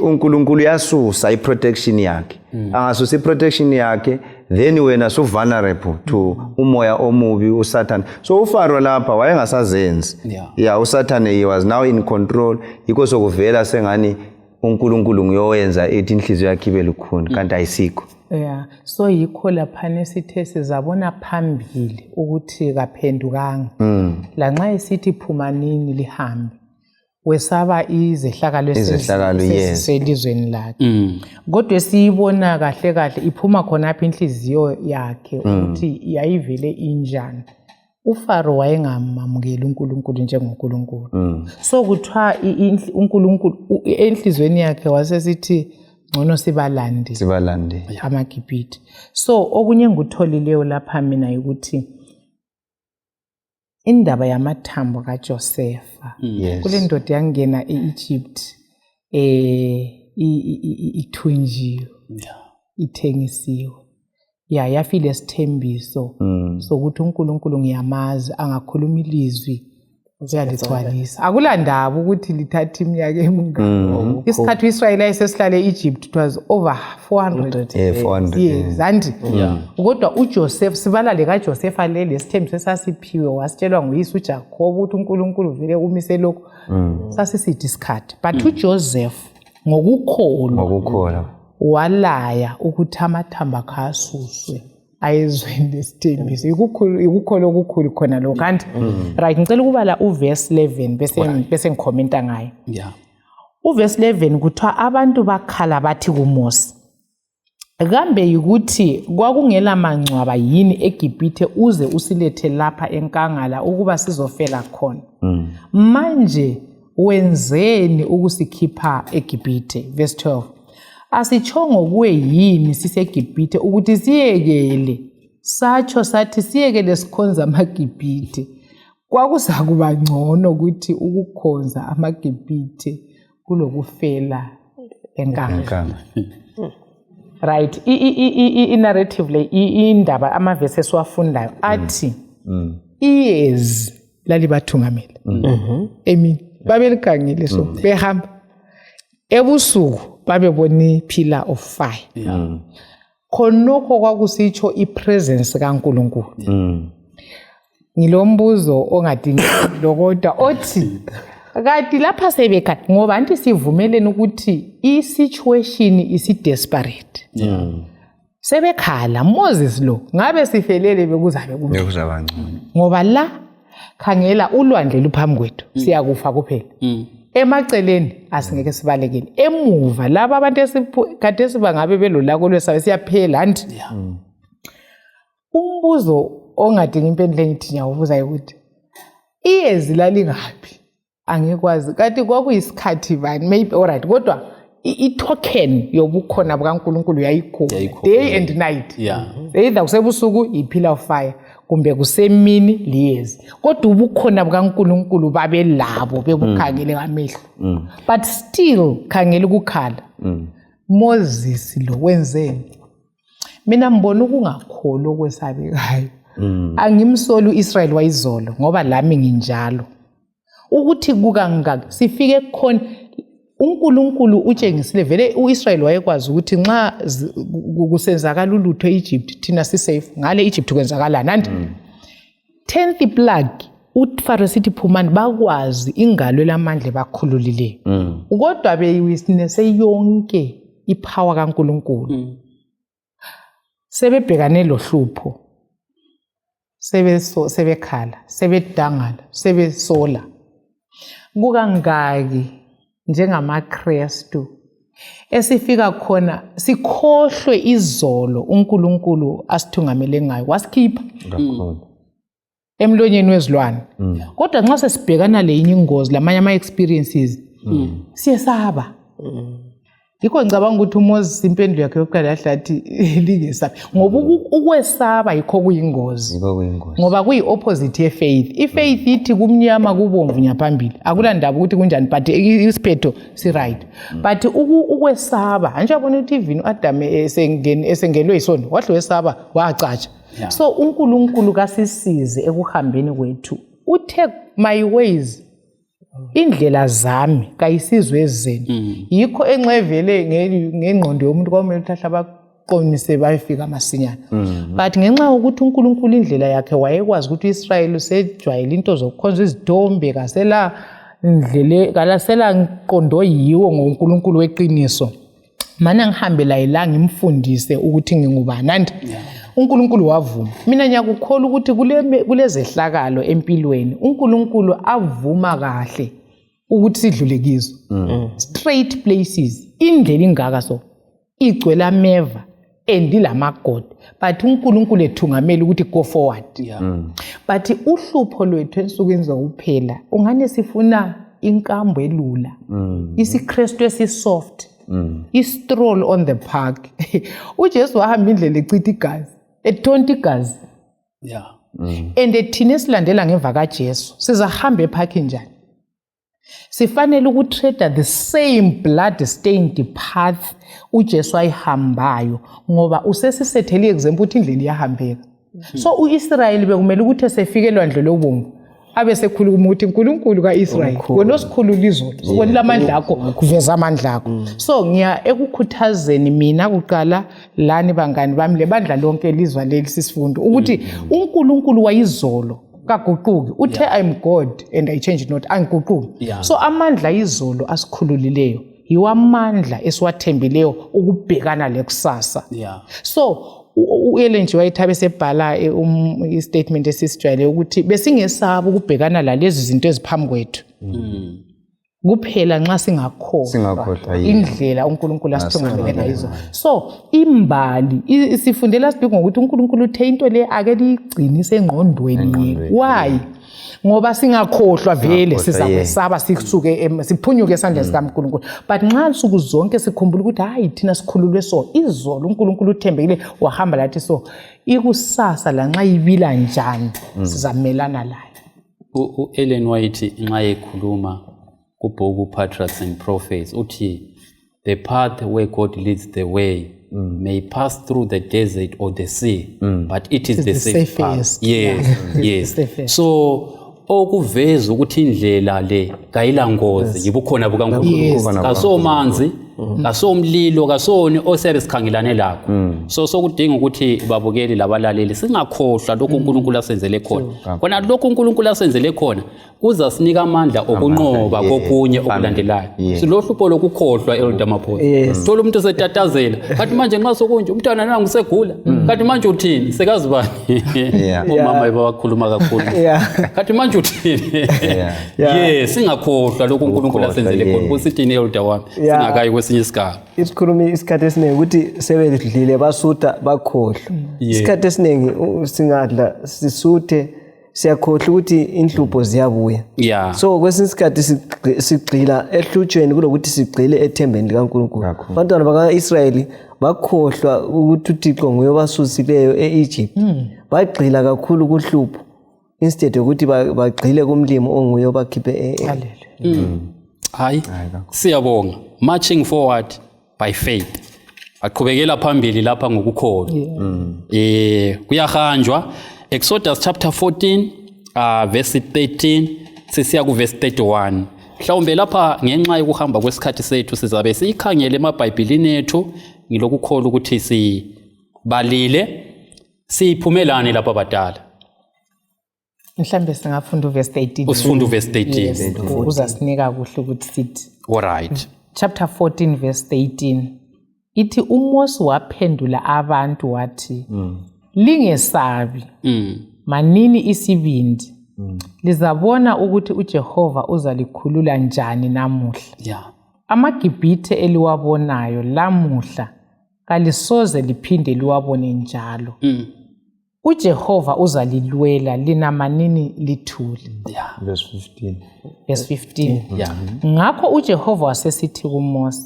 uNkulunkulu yasusa iprotection yakhe. Angasusa iprotection yakhe then wena so vulnerable to umoya omubi uSatan. So uFaro lapha wayengasazenzi. Yeah, uSatan he was now in control because okuvela sengani uNkulunkulu nguyowenza ethi inhliziyo yakhe ibe lukhuni kanti ayisikho. Yeah, so yikho lapha nesithe sizabona phambili ukuthi kaphendukanga. Lanxa esithi phumanini lihambe. Wesaba izehlakalo eziselizweni lakhe. Kodwa siyibona kahle kahle iphuma khona apha inhliziyo yakhe ukuthi yayivele injani. uFaro wayengamamukeli uNkulunkulu njengoNkulunkulu. So kuthiwa uNkulunkulu enhlizweni yakhe wasesithi ngcono sibalande amaGibhithe. So okunye ngikutholileyo lapha mina ukuthi indaba yamathambo kaJosefa kule ndoda yangena eEgypt ithunjiwe ithengisiwe yafile isithembiso sokuthi uNkulunkulu ngiyamazi angakhuluma ilizwi uyaligcwalisa. Akulandaba ukuthi lithatha iminyaka emingaki. Isikhathi uIsrael ayesesihlale eEgypt it was over 400 years andi. Kodwa uJoseph sibalale kaJosefa leli sithembiso esasiphiwe wasitshelwa nguyise uJacob ukuthi uNkulunkulu vele umise lokho sasisithi isikhathi. But uJoseph ngokukholwa walaya ukuthi amathamba akhe asuswe ayezweni lesithembiso. Ikukholwa okukhulu khona lo kanti right ngicela ukubala uverse 11 bese ngikhomenta ngayo. Uverse 11 kuthiwa abantu bakhala bathi kuMose, kambe yikuthi kwakungela mangcwaba yini eGibhithe uze usilethe lapha enkangala ukuba sizofela khona? Manje wenzeni ukusikhipha eGibhithe? Verse 12, asitshongo kuwe yini siseGibhithe ukuthi siyekele satsho sathi siyekele sikhonza amaGibhithe? Kwakuzakuba ngcono ukuthi ukukhonza amaGibhithe kulokufela enkangala. Right, i-narrative le indaba amavesi esiwafundayo athi iyezi lalibathungamele emini babelikhangile so behamba ebusuku babebona pillar of fire. Khonokho kwakusitsho ipresence kaNkulunkulu. Ngilombuzo ongadingi kodwa othi kanti lapha sebekhala ngoba anti sivumelene ukuthi i-situation isi-desperate. Sebekhala Moses lo ngabe sifelele bekuzabe ngcono ngoba la khangela ulwandle luphambi kwethu siyakufa kuphela. Emaceleni asingeke sibalekele. Emuva laba abantu kade sibangabe belolako lwesabe siyaphela anti. Umbuzo ongadingi impendulo engithi ngiyabuza ukuthi iyezi lalingaphi? Angikwazi kanti kwakuyisikhathi bani maybe alright kodwa i-token yobukhona bukaNkulunkulu yayikhona day and night. Either kusebusuku i-pillar of fire kumbe kusemini liyezi. Kodwa ubukhona bukaNkulunkulu babelabo bebukhangele ngamehlo. But still khangela ukukhala. Moses lo wenzeni? Mina ngibona ukungakholwa okwesabekayo. Angimsoli uIsrael wayizolo ngoba lami nginjalo. Ukuthi kukangaka sifike khona uNkulunkulu utshengisile vele uIsrael wayekwazi ukuthi nxa kusenzakala ulutho eEgypt thina si safe ngale Egypt kwenzakala nandi 10th plague uFaro sithi phumani bakwazi ingalo lamandla bakhululileyo kodwa beyiwitnesse yonke ipower kaNkulunkulu sebebhekane lohlupho sebekhala sebedangala sebesola kukangaki njengamaKristu esifika khona sikhohlwe izolo uNkulunkulu asithungamele ngayo wasikhipha emlonyeni wezilwane. Kodwa nxa sesibhekana lenye ingozi lamanye ama experiences siyesaba. Yikho ngicabanga ukuthi uMoses impendulo yakhe yokuqala yahlathi lingesabi ngoba ukwesaba yikho kuyingozi. Ngoba kuyi opposite yefaith. Ifaith ithi kumnyama kubomvu nyaphambili. Akulandaba ukuthi kunjani but isiphetho si right. But ukwesaba anje yabona ukuthi even uAdam esengelwe isono wahle wesaba wacatsha. So uNkulunkulu kasisize ekuhambeni kwethu. Uthe my ways indlela zami kayisizwe ezeni. Yikho enxevele ngengqondo yomuntu kwamele uthahla qonise bayifika masinyana. But ngenxa yokuthi uNkulunkulu indlela yakhe wayekwazi ukuthi uIsrael usejwayele into zokukhonza izithombe kasela indlele kalasela nqondo yiwo ngoNkulunkulu weqiniso. Mana ngihambe la ilanga ngimfundise ukuthi ngingubani and uNkulunkulu wavuma. Mina ngiyakukholwa ukuthi kulezehlakalo empilweni uNkulunkulu avuma kahle ukuthi sidlule kizo. Straight places indlela ingaka so igcwele ameva endilamagodi but uNkulunkulu ethungamela ukuthi go forward. But uhlupho lwethu ensukwini zokuphela ungane sifuna inkambo elula. IsiKristu esisoft. I-stroll on the park. uJesu wahamba indlela echitha igazi, ethonta igazi. And thina esilandela ngemva kaJesu sizahamba ephakhi njani? Sifanele ukutrade the same blood stained path uJesu ayihambayo ngoba usesisethele example ukuthi indlela iyahambeka. So uIsrael bekumele ukuthi esefikelwa ndlela obomvu abe sekhuluma ukuthi uNkulunkulu kaIsrael wena osikhulula izolo ubonile amandla akho kuveza amandla akho. So ngiya ekukhuthazeni mina kuqala lani bangani bami lebandla lonke elizwa leli sisifundo ukuthi uNkulunkulu wayizolo kaguquki uthe I'm God and I change not angiguquki. So amandla izolo asikhululileyo yiwamandla esiwathembileyo ukubhekana lekusasa. So uElen G White besebhala istatement esisijwayele ukuthi besingesaba ukubhekana lalezi zinto eziphambi kwethu. Kuphela nxa singakhohlwa indlela uNkulunkulu asithungamele ngayo. So imbali sifundela sibheke ngokuthi uNkulunkulu uthe into le ake ligcinise engqondweni. Why? Ngoba singakhohlwa vele sizakwesaba sikusuke siphunyuke esandleni sikaNkulunkulu. But nxa insuku zonke sikhumbula ukuthi hayi thina sikhululwe so izolo uNkulunkulu uthembekile wahamba lathi so ikusasa la nxa ibila njani sizamelana layo. uElen White nxa ekhuluma kubhuku Patriarchs and Prophets uthi the path where God leads the way may pass through the desert or the sea but it is the safe path. Yes. So okuveza ukuthi indlela le kayilangozi yibukhona bukaNkulunkulu kasomanzi kasomlilo kasoni osebe sikhangelane lakho. So sokudinga ukuthi babukeli labalaleli singakhohlwa lokho uNkulunkulu asenzele khona. Kona lokho uNkulunkulu asenzele khona kuza sinika amandla okunqoba kokunye okulandelayo. Silohlupho lokukhohlwa Elder Maphosa. Thola umuntu setatazela kathi manje nxa sokunje umntwana nangu segula kathi manje uthini sekazi bani umama bakhuluma kakhulu kathi manje uthini. Singakhohlwa lokho uNkulunkulu asenzele khona kusithini Elder wami singakayi kwesinye isikhathi. Isikhulumi isikhathi esiningi ukuthi sebedlile basutha bakhohlwa. Isikhathi esiningi singadla sisuthe siyakhohlwa ukuthi inhlupho ziyabuya. So kwesinye isikhathi sigxila ehlutshweni kulokuthi sigxile ethembeni likaNkulunkulu. Abantwana bakaIsrael bakhohlwa ukuthi uThixo nguye obasusileyo eEgypt. Bagxila kakhulu kuhlupho instead ukuthi bagxile kumlimo onguye obakhiphe hayi siyabonga marching forward by faith aqhubekela phambili lapha ngokukholwa. Kuyahanjwa Exodus chapter 14 verse 13 sisiya ku verse 31. Mhlawumbe lapha ngenxa yokuhamba kwesikhathi sethu sizabe sikhangele emabhayibhelini ethu ngilokukholwa ukuthi sibalile siphumelane lapha badala. Mhlambe singafunda uverse 18. Usifunda uverse 18. Uzasinika kuhle ukuthi sithi. Alright. Chapter 14 verse 18. Ithi uMose waphendula abantu wathi lingesabi manini isibindi lizabona ukuthi uJehova uzalikhulula njani namuhla. AmaGibhithe eliwabonayo lamuhla kalisoze liphinde liwabone njalo. uJehova uzalilwela lina manini lithule. Verse 15. Verse 15. Ngakho uJehova wasesithi kuMose,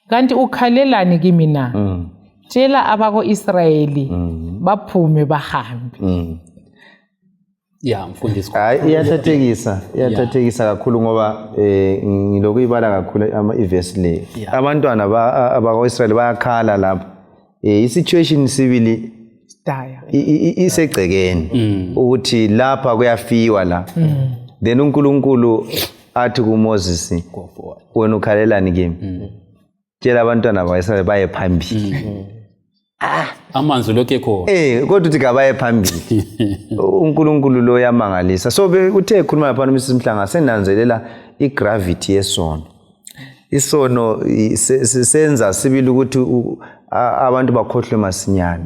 kanti ukhalelani kimi na? Tshela abako-Israyeli baphume bahambe. Mfundisi. Iyathathekisa kakhulu ngoba ngilokuyibala kakhulu iverse le. Abantwana abako-Israyeli bayakhala lapha. I-situation sibili isegcekeni ukuthi lapha kuyafiwa la. Then uNkulunkulu athi kuMoses wena ukhalelani kimi? Tshela abantwana bakaIsrael baye phambili. amanzi lokho ekhona kodwa uthi kabaye phambili uNkulunkulu lo yamangalisa. So uthe ekhuluma lapha uMrs Mhlanga senanzelela igravity yesono. Isono senza sibili ukuthi abantu bakhohlwe masinyane.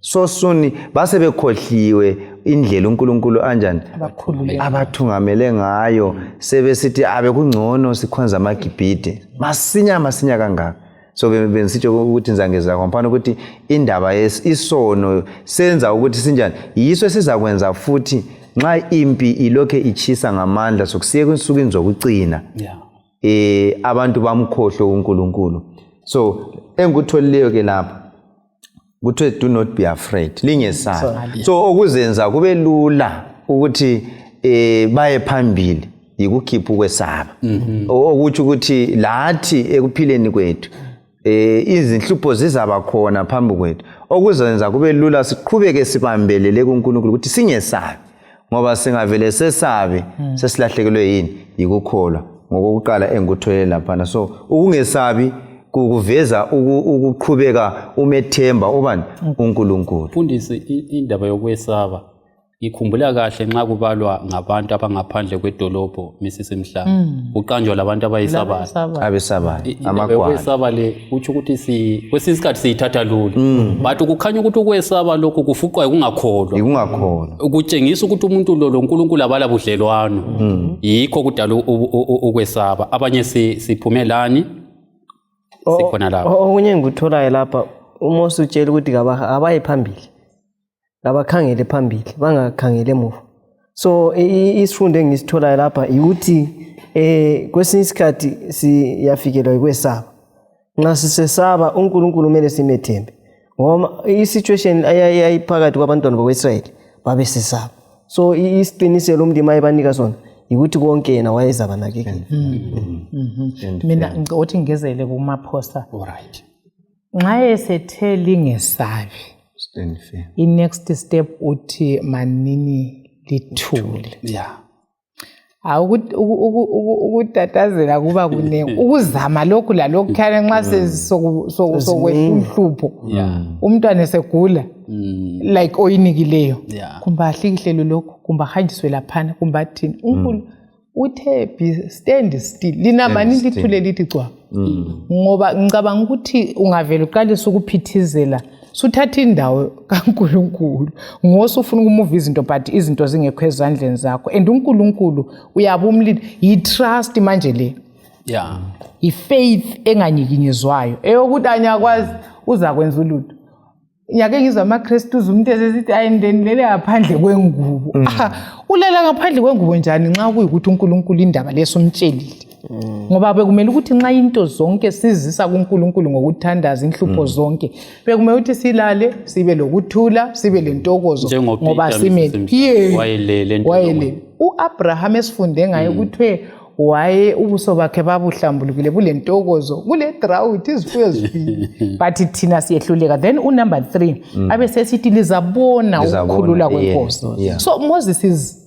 So soon base bekhohliwe indlela uNkulunkulu anjani abathungamele ngayo, sebesithi abe kungcono sikhonza amagibhide masinya kangaka. So bensitsho ukuthi nzangeza kompana ukuthi indaba isono senza ukuthi sinjani yiso sizakwenza futhi nxa impi ilokhe ichisa ngamandla sokusiye kwensukwini zokucina abantu bamkhohlwe uNkulunkulu. So engikutholileyo ke lapha kuthiwe do not be afraid, lingesabi. So okuzenza kube lula ukuthi baye phambili yikukhipha ukwesaba. Okuthi ukuthi lathi ekuphileni kwethu izinhlupho zizaba khona phambi kwethu, okuzenza kube lula siqhubeke sibambelele kuNkulunkulu ukuthi singesabi, ngoba singavele sesabe sesilahlekelwe yini yikukholwa ngokuqala engikutholela lapha. So ukungesabi kuveza ukuqhubeka umethemba ubani uNkulunkulu. Mfundisi, indaba yokwesaba ikhumbula kahle nxa kubalwa ngabantu abangaphandle kwedolobho Mrs Mhlanga, uqanjwa labantu abayisabayo abesabayo amagwala. Ukwesaba le uthi ukuthi kwesinye isikhathi siyithatha lula, but kukhanya ukuthi ukwesaba lokho kufuqwa ukungakholwa, ukutshengisa ukuthi umuntu lo uNkulunkulu abala budlelwano. Yikho kudala ukwesaba. Abanye siphumelani sikhona lapha. Okunye ngikutholayo lapha uMose utshela ukuthi abaye phambili, abakhangele phambili bangakhangele emuva. So isifundo engisitholayo lapha ukuthi kwesinye isikhathi siyafikelwa ukwesaba. Nxa sisesaba uNkulunkulu kumele simethembe, ngoba i-situation ayiphakathi kwabantwana bakwaIsrayeli babesesaba. So isiqiniselo umndima ayebanika sona ukuthi konke yena wayezabanakekela. Mina ngicothi ngezele kuMaphosa. Alright. Nxa esethe lingesabi, i-next step uthi manini lithule. Ukutatazela kuba kunengi, ukuzama lokhu lalokhu khaya nxa sokwehlupho umntwana esegula like oyinikileyo, kumba ahlikihlelo lokhu, kumba hanjiswe laphana, kumba athini. uNkulunkulu uthe stand still, lina manini lithule lithi cwa. Ngoba ngicabanga ukuthi ungavela uqalisa ukuphithizela suthatha indawo kaNkulunkulu ngosufuna ukumuva izinto but izinto zingekho ezandleni zakho, and uNkulunkulu uyabumlila. Yi-trust manje le, i-faith enganyikinyezwayo eyokuthi anyakwazi uzakwenza ulutho. Nyake ngizwa amaKristu umuntu esesithi ayindenilele ngaphandle kwengubo. Ulela ngaphandle kwengubo njani nxa kuyikuthi uNkulunkulu indaba lesomtshelile? Ngoba bekumele ukuthi nxa into zonke sizisa kuNkulunkulu ngokuthandaza inhlupho zonke, bekumele ukuthi silale sibe lokuthula, sibe lentokozo ngoba simele wayelele. uAbraham esifunde ngaye ukuthi waye ubuso bakhe babuhlambulukile bulentokozo kule drought izifuyo zifile, but thina siyehluleka. Then number 3 abe sesithi lizabona ukukhulula kwenkosi. So Moses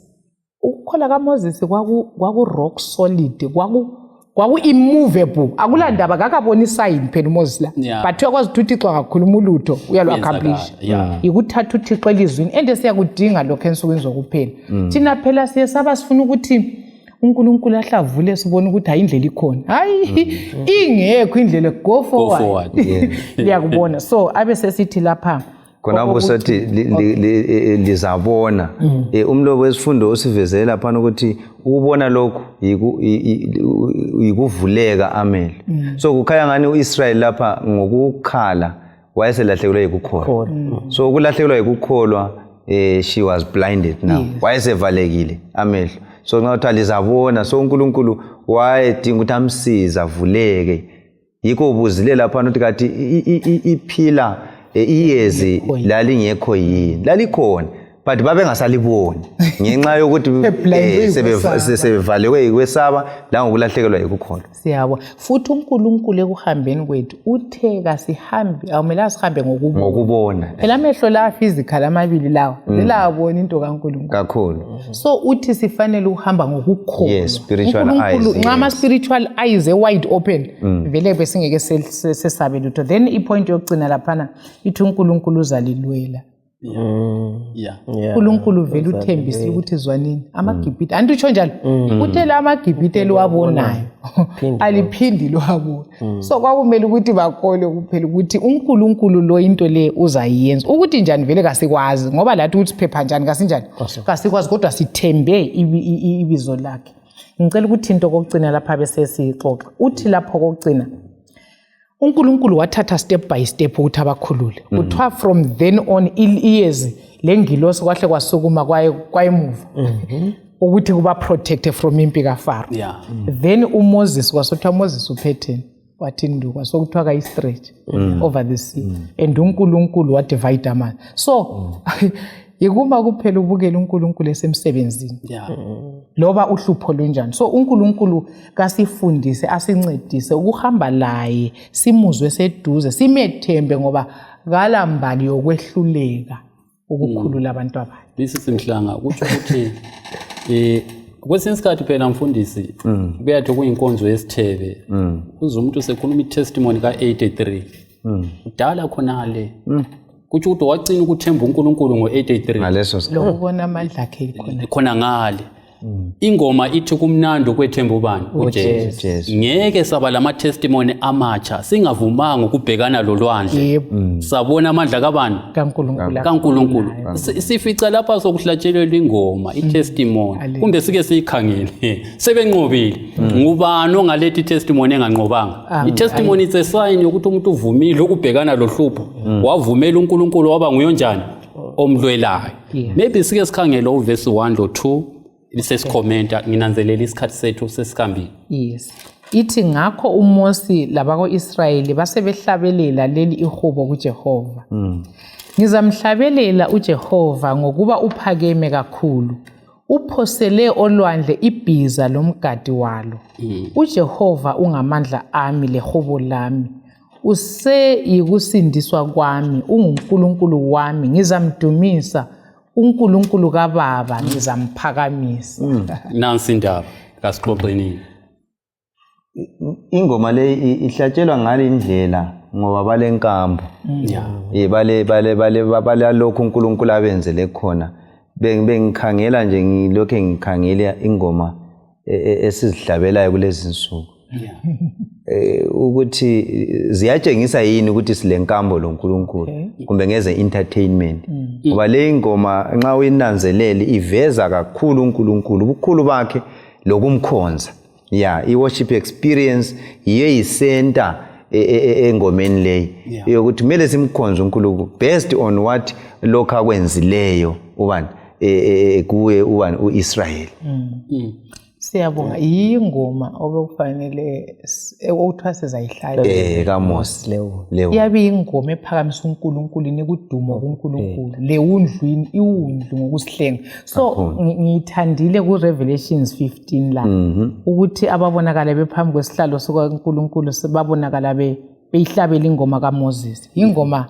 ukukhola kaMoses kwaku rock solid, kwaku immovable, akulandaba kakabona isign phela uMoses la, but uyakwazi ukuthi uThixo akakhuluma ulutho uyalo accomplish. Ikuthatha uThixo elizwini ende siyakudinga lokho ensukwini zokuphela. Thina phela siye saba sifuna ukuthi uNkulunkulu ahlavule sibone ukuthi hayi indlela ikhona, hayi ingekho indlela, go forward. Liyakubona. So abe sesithi lapha khonapho sathi lizabona. Umlobo wesifundo osivezela lapha ukuthi ukubona lokho yikuvuleka amehlo. So kukhaya ngani uIsrael lapha ngokukhala wayeselahlekelwe yikukholwa. So ukulahlekelwa yikukholwa, she was blinded now, wayesevalekile amehlo. So nxa lizabona, so uNkulunkulu wayedinga ukuthi amsiza avuleke. Yikho ubuzile lapha ukuthi kathi iphila iyezi lalingekho yini, lalikhona but babengasaliboni ngenxa yokuthi sebevaliwe ikwesaba la ngokulahlekelwa yikukholwa. Siyabo futhi uNkulunkulu ekuhambeni kwethu uthe kasihambe awumela sihambe ngokubona. Phela amehlo la physical amabili lawo zelabona into kaNkulunkulu kakhulu. So uthi sifanele ukuhamba ngokukholwa. Yes, spiritual eyes. Nxa ama spiritual eyes wide open vele besingeke sesabe lutho. Then ipoint yokugcina laphana ithi uNkulunkulu uzalilwela. uNkulunkulu vele uthembisile ukuthi zwanini amaGibhite anditsho njalo uthela amaGibhite eliwabonayo aliphindi lwabona. So kwakumele ukuthi bakole kuphela ukuthi uNkulunkulu lo into le uzayenza ukuthi njani vele kasikwazi ngoba lathi uthi phepha njani kasinjani kasikwazi kodwa sithembe ibizo lakhe. Ngicela ukuthi into kokugcina lapha bese sixoxa uthi lapho kokugcina uNkulunkulu wathatha step by step ukuthi abakhulule kuthiwa from then on iyezi lengilosi kwahle kwasukuma kwayemuva ukuthi kuba protected from impi kaFaro. Then uMoses kwasothiwa Moses uphetheni wathi nduka sokuthiwa ka stretch over the sea and uNkulunkulu wa divide amanzi. So yikuma kuphela ubukela uNkulunkulu esemsebenzini loba uhlupho lunjani. So uNkulunkulu kasifundise asincedise ukuhamba laye simuzwe seduze simethembe ngoba kalambali yokwehluleka ukukhulula abantu abanye. Lisisimhlanga kuthi ukuthi kwesinye isikhathi phela mfundisi kuyathi kuyinkonzo yesithebe uze umuntu sekhuluma itestimony ka83 udala khonale kuthi ukuthi wacina ukuthemba uNkulunkulu ngo83 ngaleso lokubona amandla akhe khona ngale ingoma ithi kumnando kwethemba ubani uJesu. Ngeke saba lama testimony amatsha singavumanga ukubhekana lolwandle sabona amandla kabani kaNkulunkulu. Sifica lapha sokuhlatshelelwa ingoma itestimony kumbe sike siyikhangele sebenqobile ngubani ongalethi testimony enganqobanga. Itestimony is a sign yokuthi umuntu uvumile ukubhekana lohlupho wavumela uNkulunkulu waba nguyonjani omlwelayo. Maybe sike sikhangele uverse 1 lo 2 lisesikhomenta nginanzelela isikhathi sethu sesikambile. Yes. Ithi ngakho uMosi labako-Israyeli basebehlabelela leli ihubo kuJehova. Ngizamhlabelela uJehova ngokuba uphakeme kakhulu. Uphosele olwandle ibhiza lomgadi walo. uJehova ungamandla ami lehubo lami. Useyikusindiswa kwami, unguNkulunkulu wami, ngizamdumisa. uNkulunkulu kaBaba ngizamphakamisa. Nansi indaba kasixoxeni. Ingoma le ihlatshelwa ngalindlela ngoba balenkambo. Bale lokhu uNkulunkulu abenzele khona. Bengikhangela nje ngilokho ngikhangela ingoma esizihlabelayo kulezi insuku. Ukuthi ziyatshengisa yini ukuthi silenkambo loNkulunkulu kumbe ngeze entertainment ngoba le ingoma nxa uyinanzelele iveza kakhulu uNkulunkulu ubukhulu bakhe lokumkhonza. I-worship experience yiyo yicenter engomeni leyi yokuthi kumele simkhonze uNkulunkulu based on what lokho akwenzileyo ubani kuwe ubani uIsrael. Siyabonga ingoma obekufanele okuthiwa sizayihlala kaMosi lewo yabe ingoma ephakamisa uNkulunkulu nikudumo kuNkulunkulu lewundlwini iwundlu ngokusihlenga. So ngithandile ku Revelations 15 la ukuthi ababonakala bephambi kwesihlalo sokaNkulunkulu sebabonakala beyihlabela ingoma kaMoses. Ingoma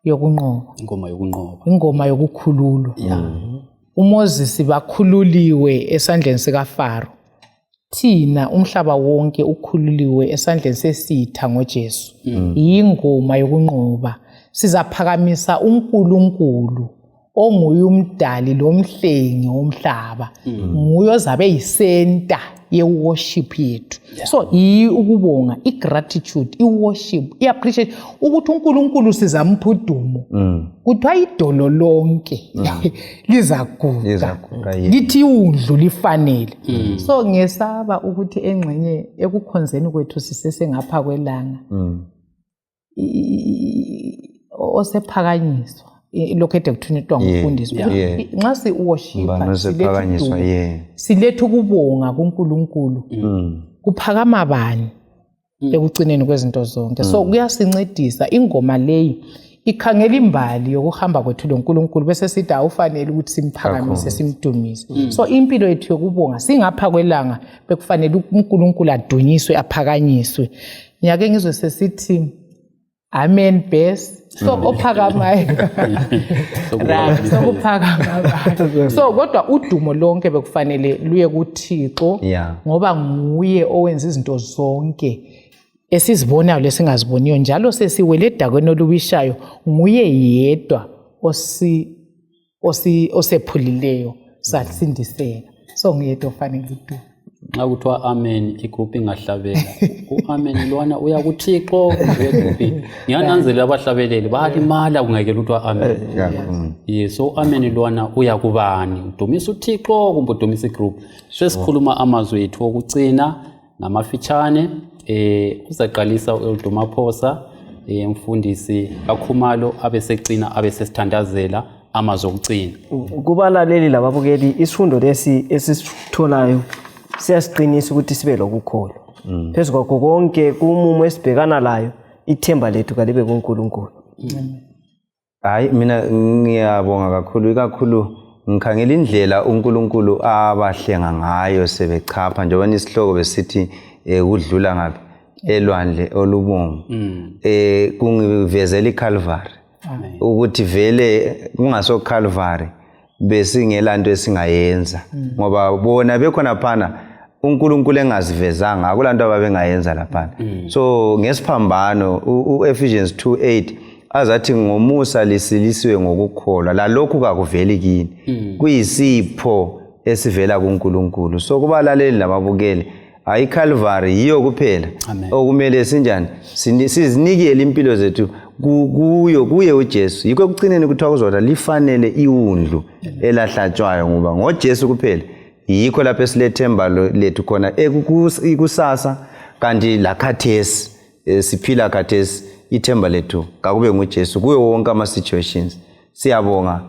yokunqoba ingoma yokukhululwa. uMoses bakhululiwe esandleni sikaFaro. Thina umhlaba wonke ukhululiwe esandleni sesitha ngoJesu. Ingoma yokunqoba sizaphakamisa uNkulunkulu onguye umdali lomhlengi womhlaba. Nguye ozabe yisenta ye-worship yethu. So ukubonga, i-gratitude, i-worship, i-appreciate ukuthi uNkulunkulu sizampha udumo. Kuthiwa idolo lonke lizaguga lithi iwundlu lifanele. So ngesaba ukuthi engxenye ekukhonzeni kwethu sisesengapha kwelanga osephakanyiswa lokho ede kuthunitwa ngumfundisi nxa si-worshipa siletha ukubonga kuNkulunkulu kuphakama bani ekugcineni kwezinto zonke. So kuyasincedisa ingoma leyi ikhangela imbali yokuhamba kwethu loNkulunkulu bese sithi awufanele ukuthi simphakamise simdumise. So impilo yethu yokubonga singapha kwelanga bekufanele uNkulunkulu adunyiswe aphakanyiswe. Ngiyake ngizwe sesithi amen best. So ophakamayo. Sokuphakamayo. So kodwa udumo lonke bekufanele luye kuThixo ngoba nguye owenza izinto zonke esizibonayo lesingaziboniyo njalo sesiwele edakweni oluwishayo nguye yedwa osephulileyo sasindiseka. So ngiyedwa ofanele udumo. Xa kuthiwa amen igroup ingahlabela u-amen lwana uya kuThixo uyegroup ngiyananzelela abahlabeleli bayalimala kungekela kuthiwa amen. So amen lwana uya kubani udumisa uThixo kumbe udumisa igroup. Sesikhuluma amazwi ethu okucina namafitshane uzaqalisa uDumaphosa umfundisi kaKhumalo abesecina abesesithandazela amazwi okucina. Kubalaleli lababukeli isifundo lesi esisitholayo siyasiqinisa ukuthi sibe lokukholwa. Phezu kwakho konke kumumo esibhekana layo ithemba lethu kalibe kuNkulunkulu. Hayi mina ngiyabonga kakhulu ngikhangela indlela uNkulunkulu abahlenga ngayo sebechapha njengoba isihloko besithi udlula ngapi elwandle olubomvu. Kungivezela iCalvary ukuthi vele kungaso Calvary besingelanto esingayenza ngoba bona bekhona phana uNkulunkulu engazivezanga akulanto ababengayenza lapha. So ngesiphambano uEphesians 2:8 azathi ngomusa lisilisiwe ngokukholwa lalokhu kakuveli kini kuyisipho esivela kuNkulunkulu. So kubalaleli lababukeli hayi Calvary yiyo kuphela okumele sinjani sizinikele impilo zethu kuye uJesu. Yikho ekucineni kuthiwa kuzoda lifanele iwundlu elahlatshwayo ngoba ngoJesu kuphela yikho lapho esilethemba lethu khona ikusasa kanti lakhathesi siphila khathesi ithemba lethu kakube nguJesu kuyo wonke ama situations. Siyabonga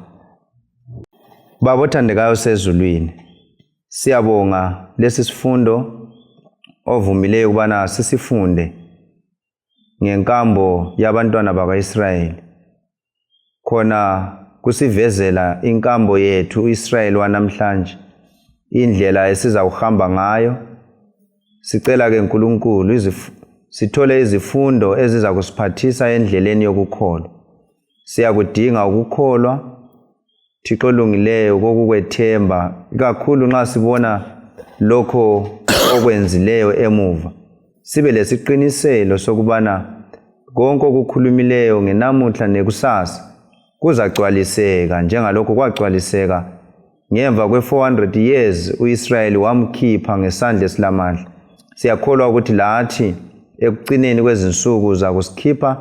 baba othandekayo sezulwini, siyabonga lesi sifundo ovumileyo kubana sisifunde ngenkambo yabantwana bakaIsrayeli khona kusivezela inkambo yethu uIsrayeli wanamhlanje indlela esiza ukuhamba ngayo. Sicela ke uNkulunkulu sithole izifundo eziza kusiphathisa endleleni yokukholwa. Siyakudinga ukukholwa Thixo olungileyo kokukwethemba kakhulu nxa sibona lokho okwenzileyo emuva. Sibe lesiqiniselo sokubana konke okukhulumileyo ngenamuhla nekusasa kuzagcwaliseka njengalokho kwagcwaliseka ngemva kwe400 years uIsrayeli wamkhipha ngesandla esilamandla. Siyakholwa ukuthi lathi ekucineni kwezinsuku zakusikhipha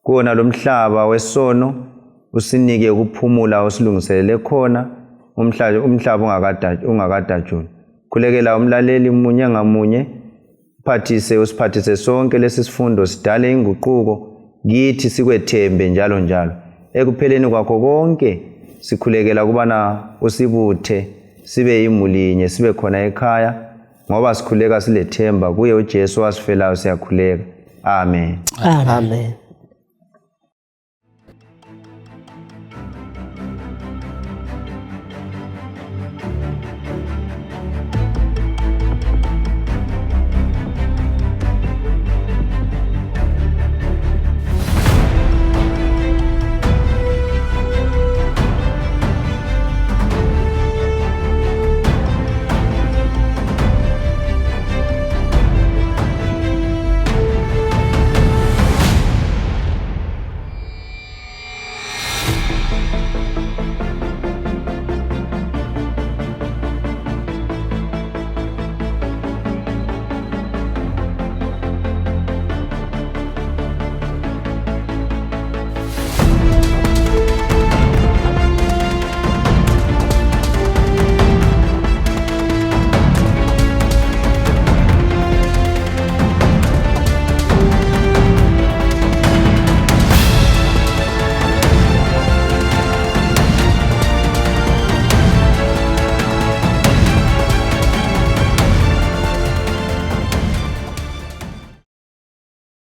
kuona lomhlaba wesono usinike ukuphumula osilungiselele khona umhlaba ungakadatshulwa. Khulekela umlaleli munye ngamunye usiphathise sonke lesi sifundo sidale inguquko kithi sikwethembe njalo njalo. Ekupheleni kwakho konke sikhulekela kubana usibuthe sibe imulinye sibe khona ekhaya ngoba sikhuleka silethemba kuye uJesu wasifelayo siyakhuleka. Amen. Amen.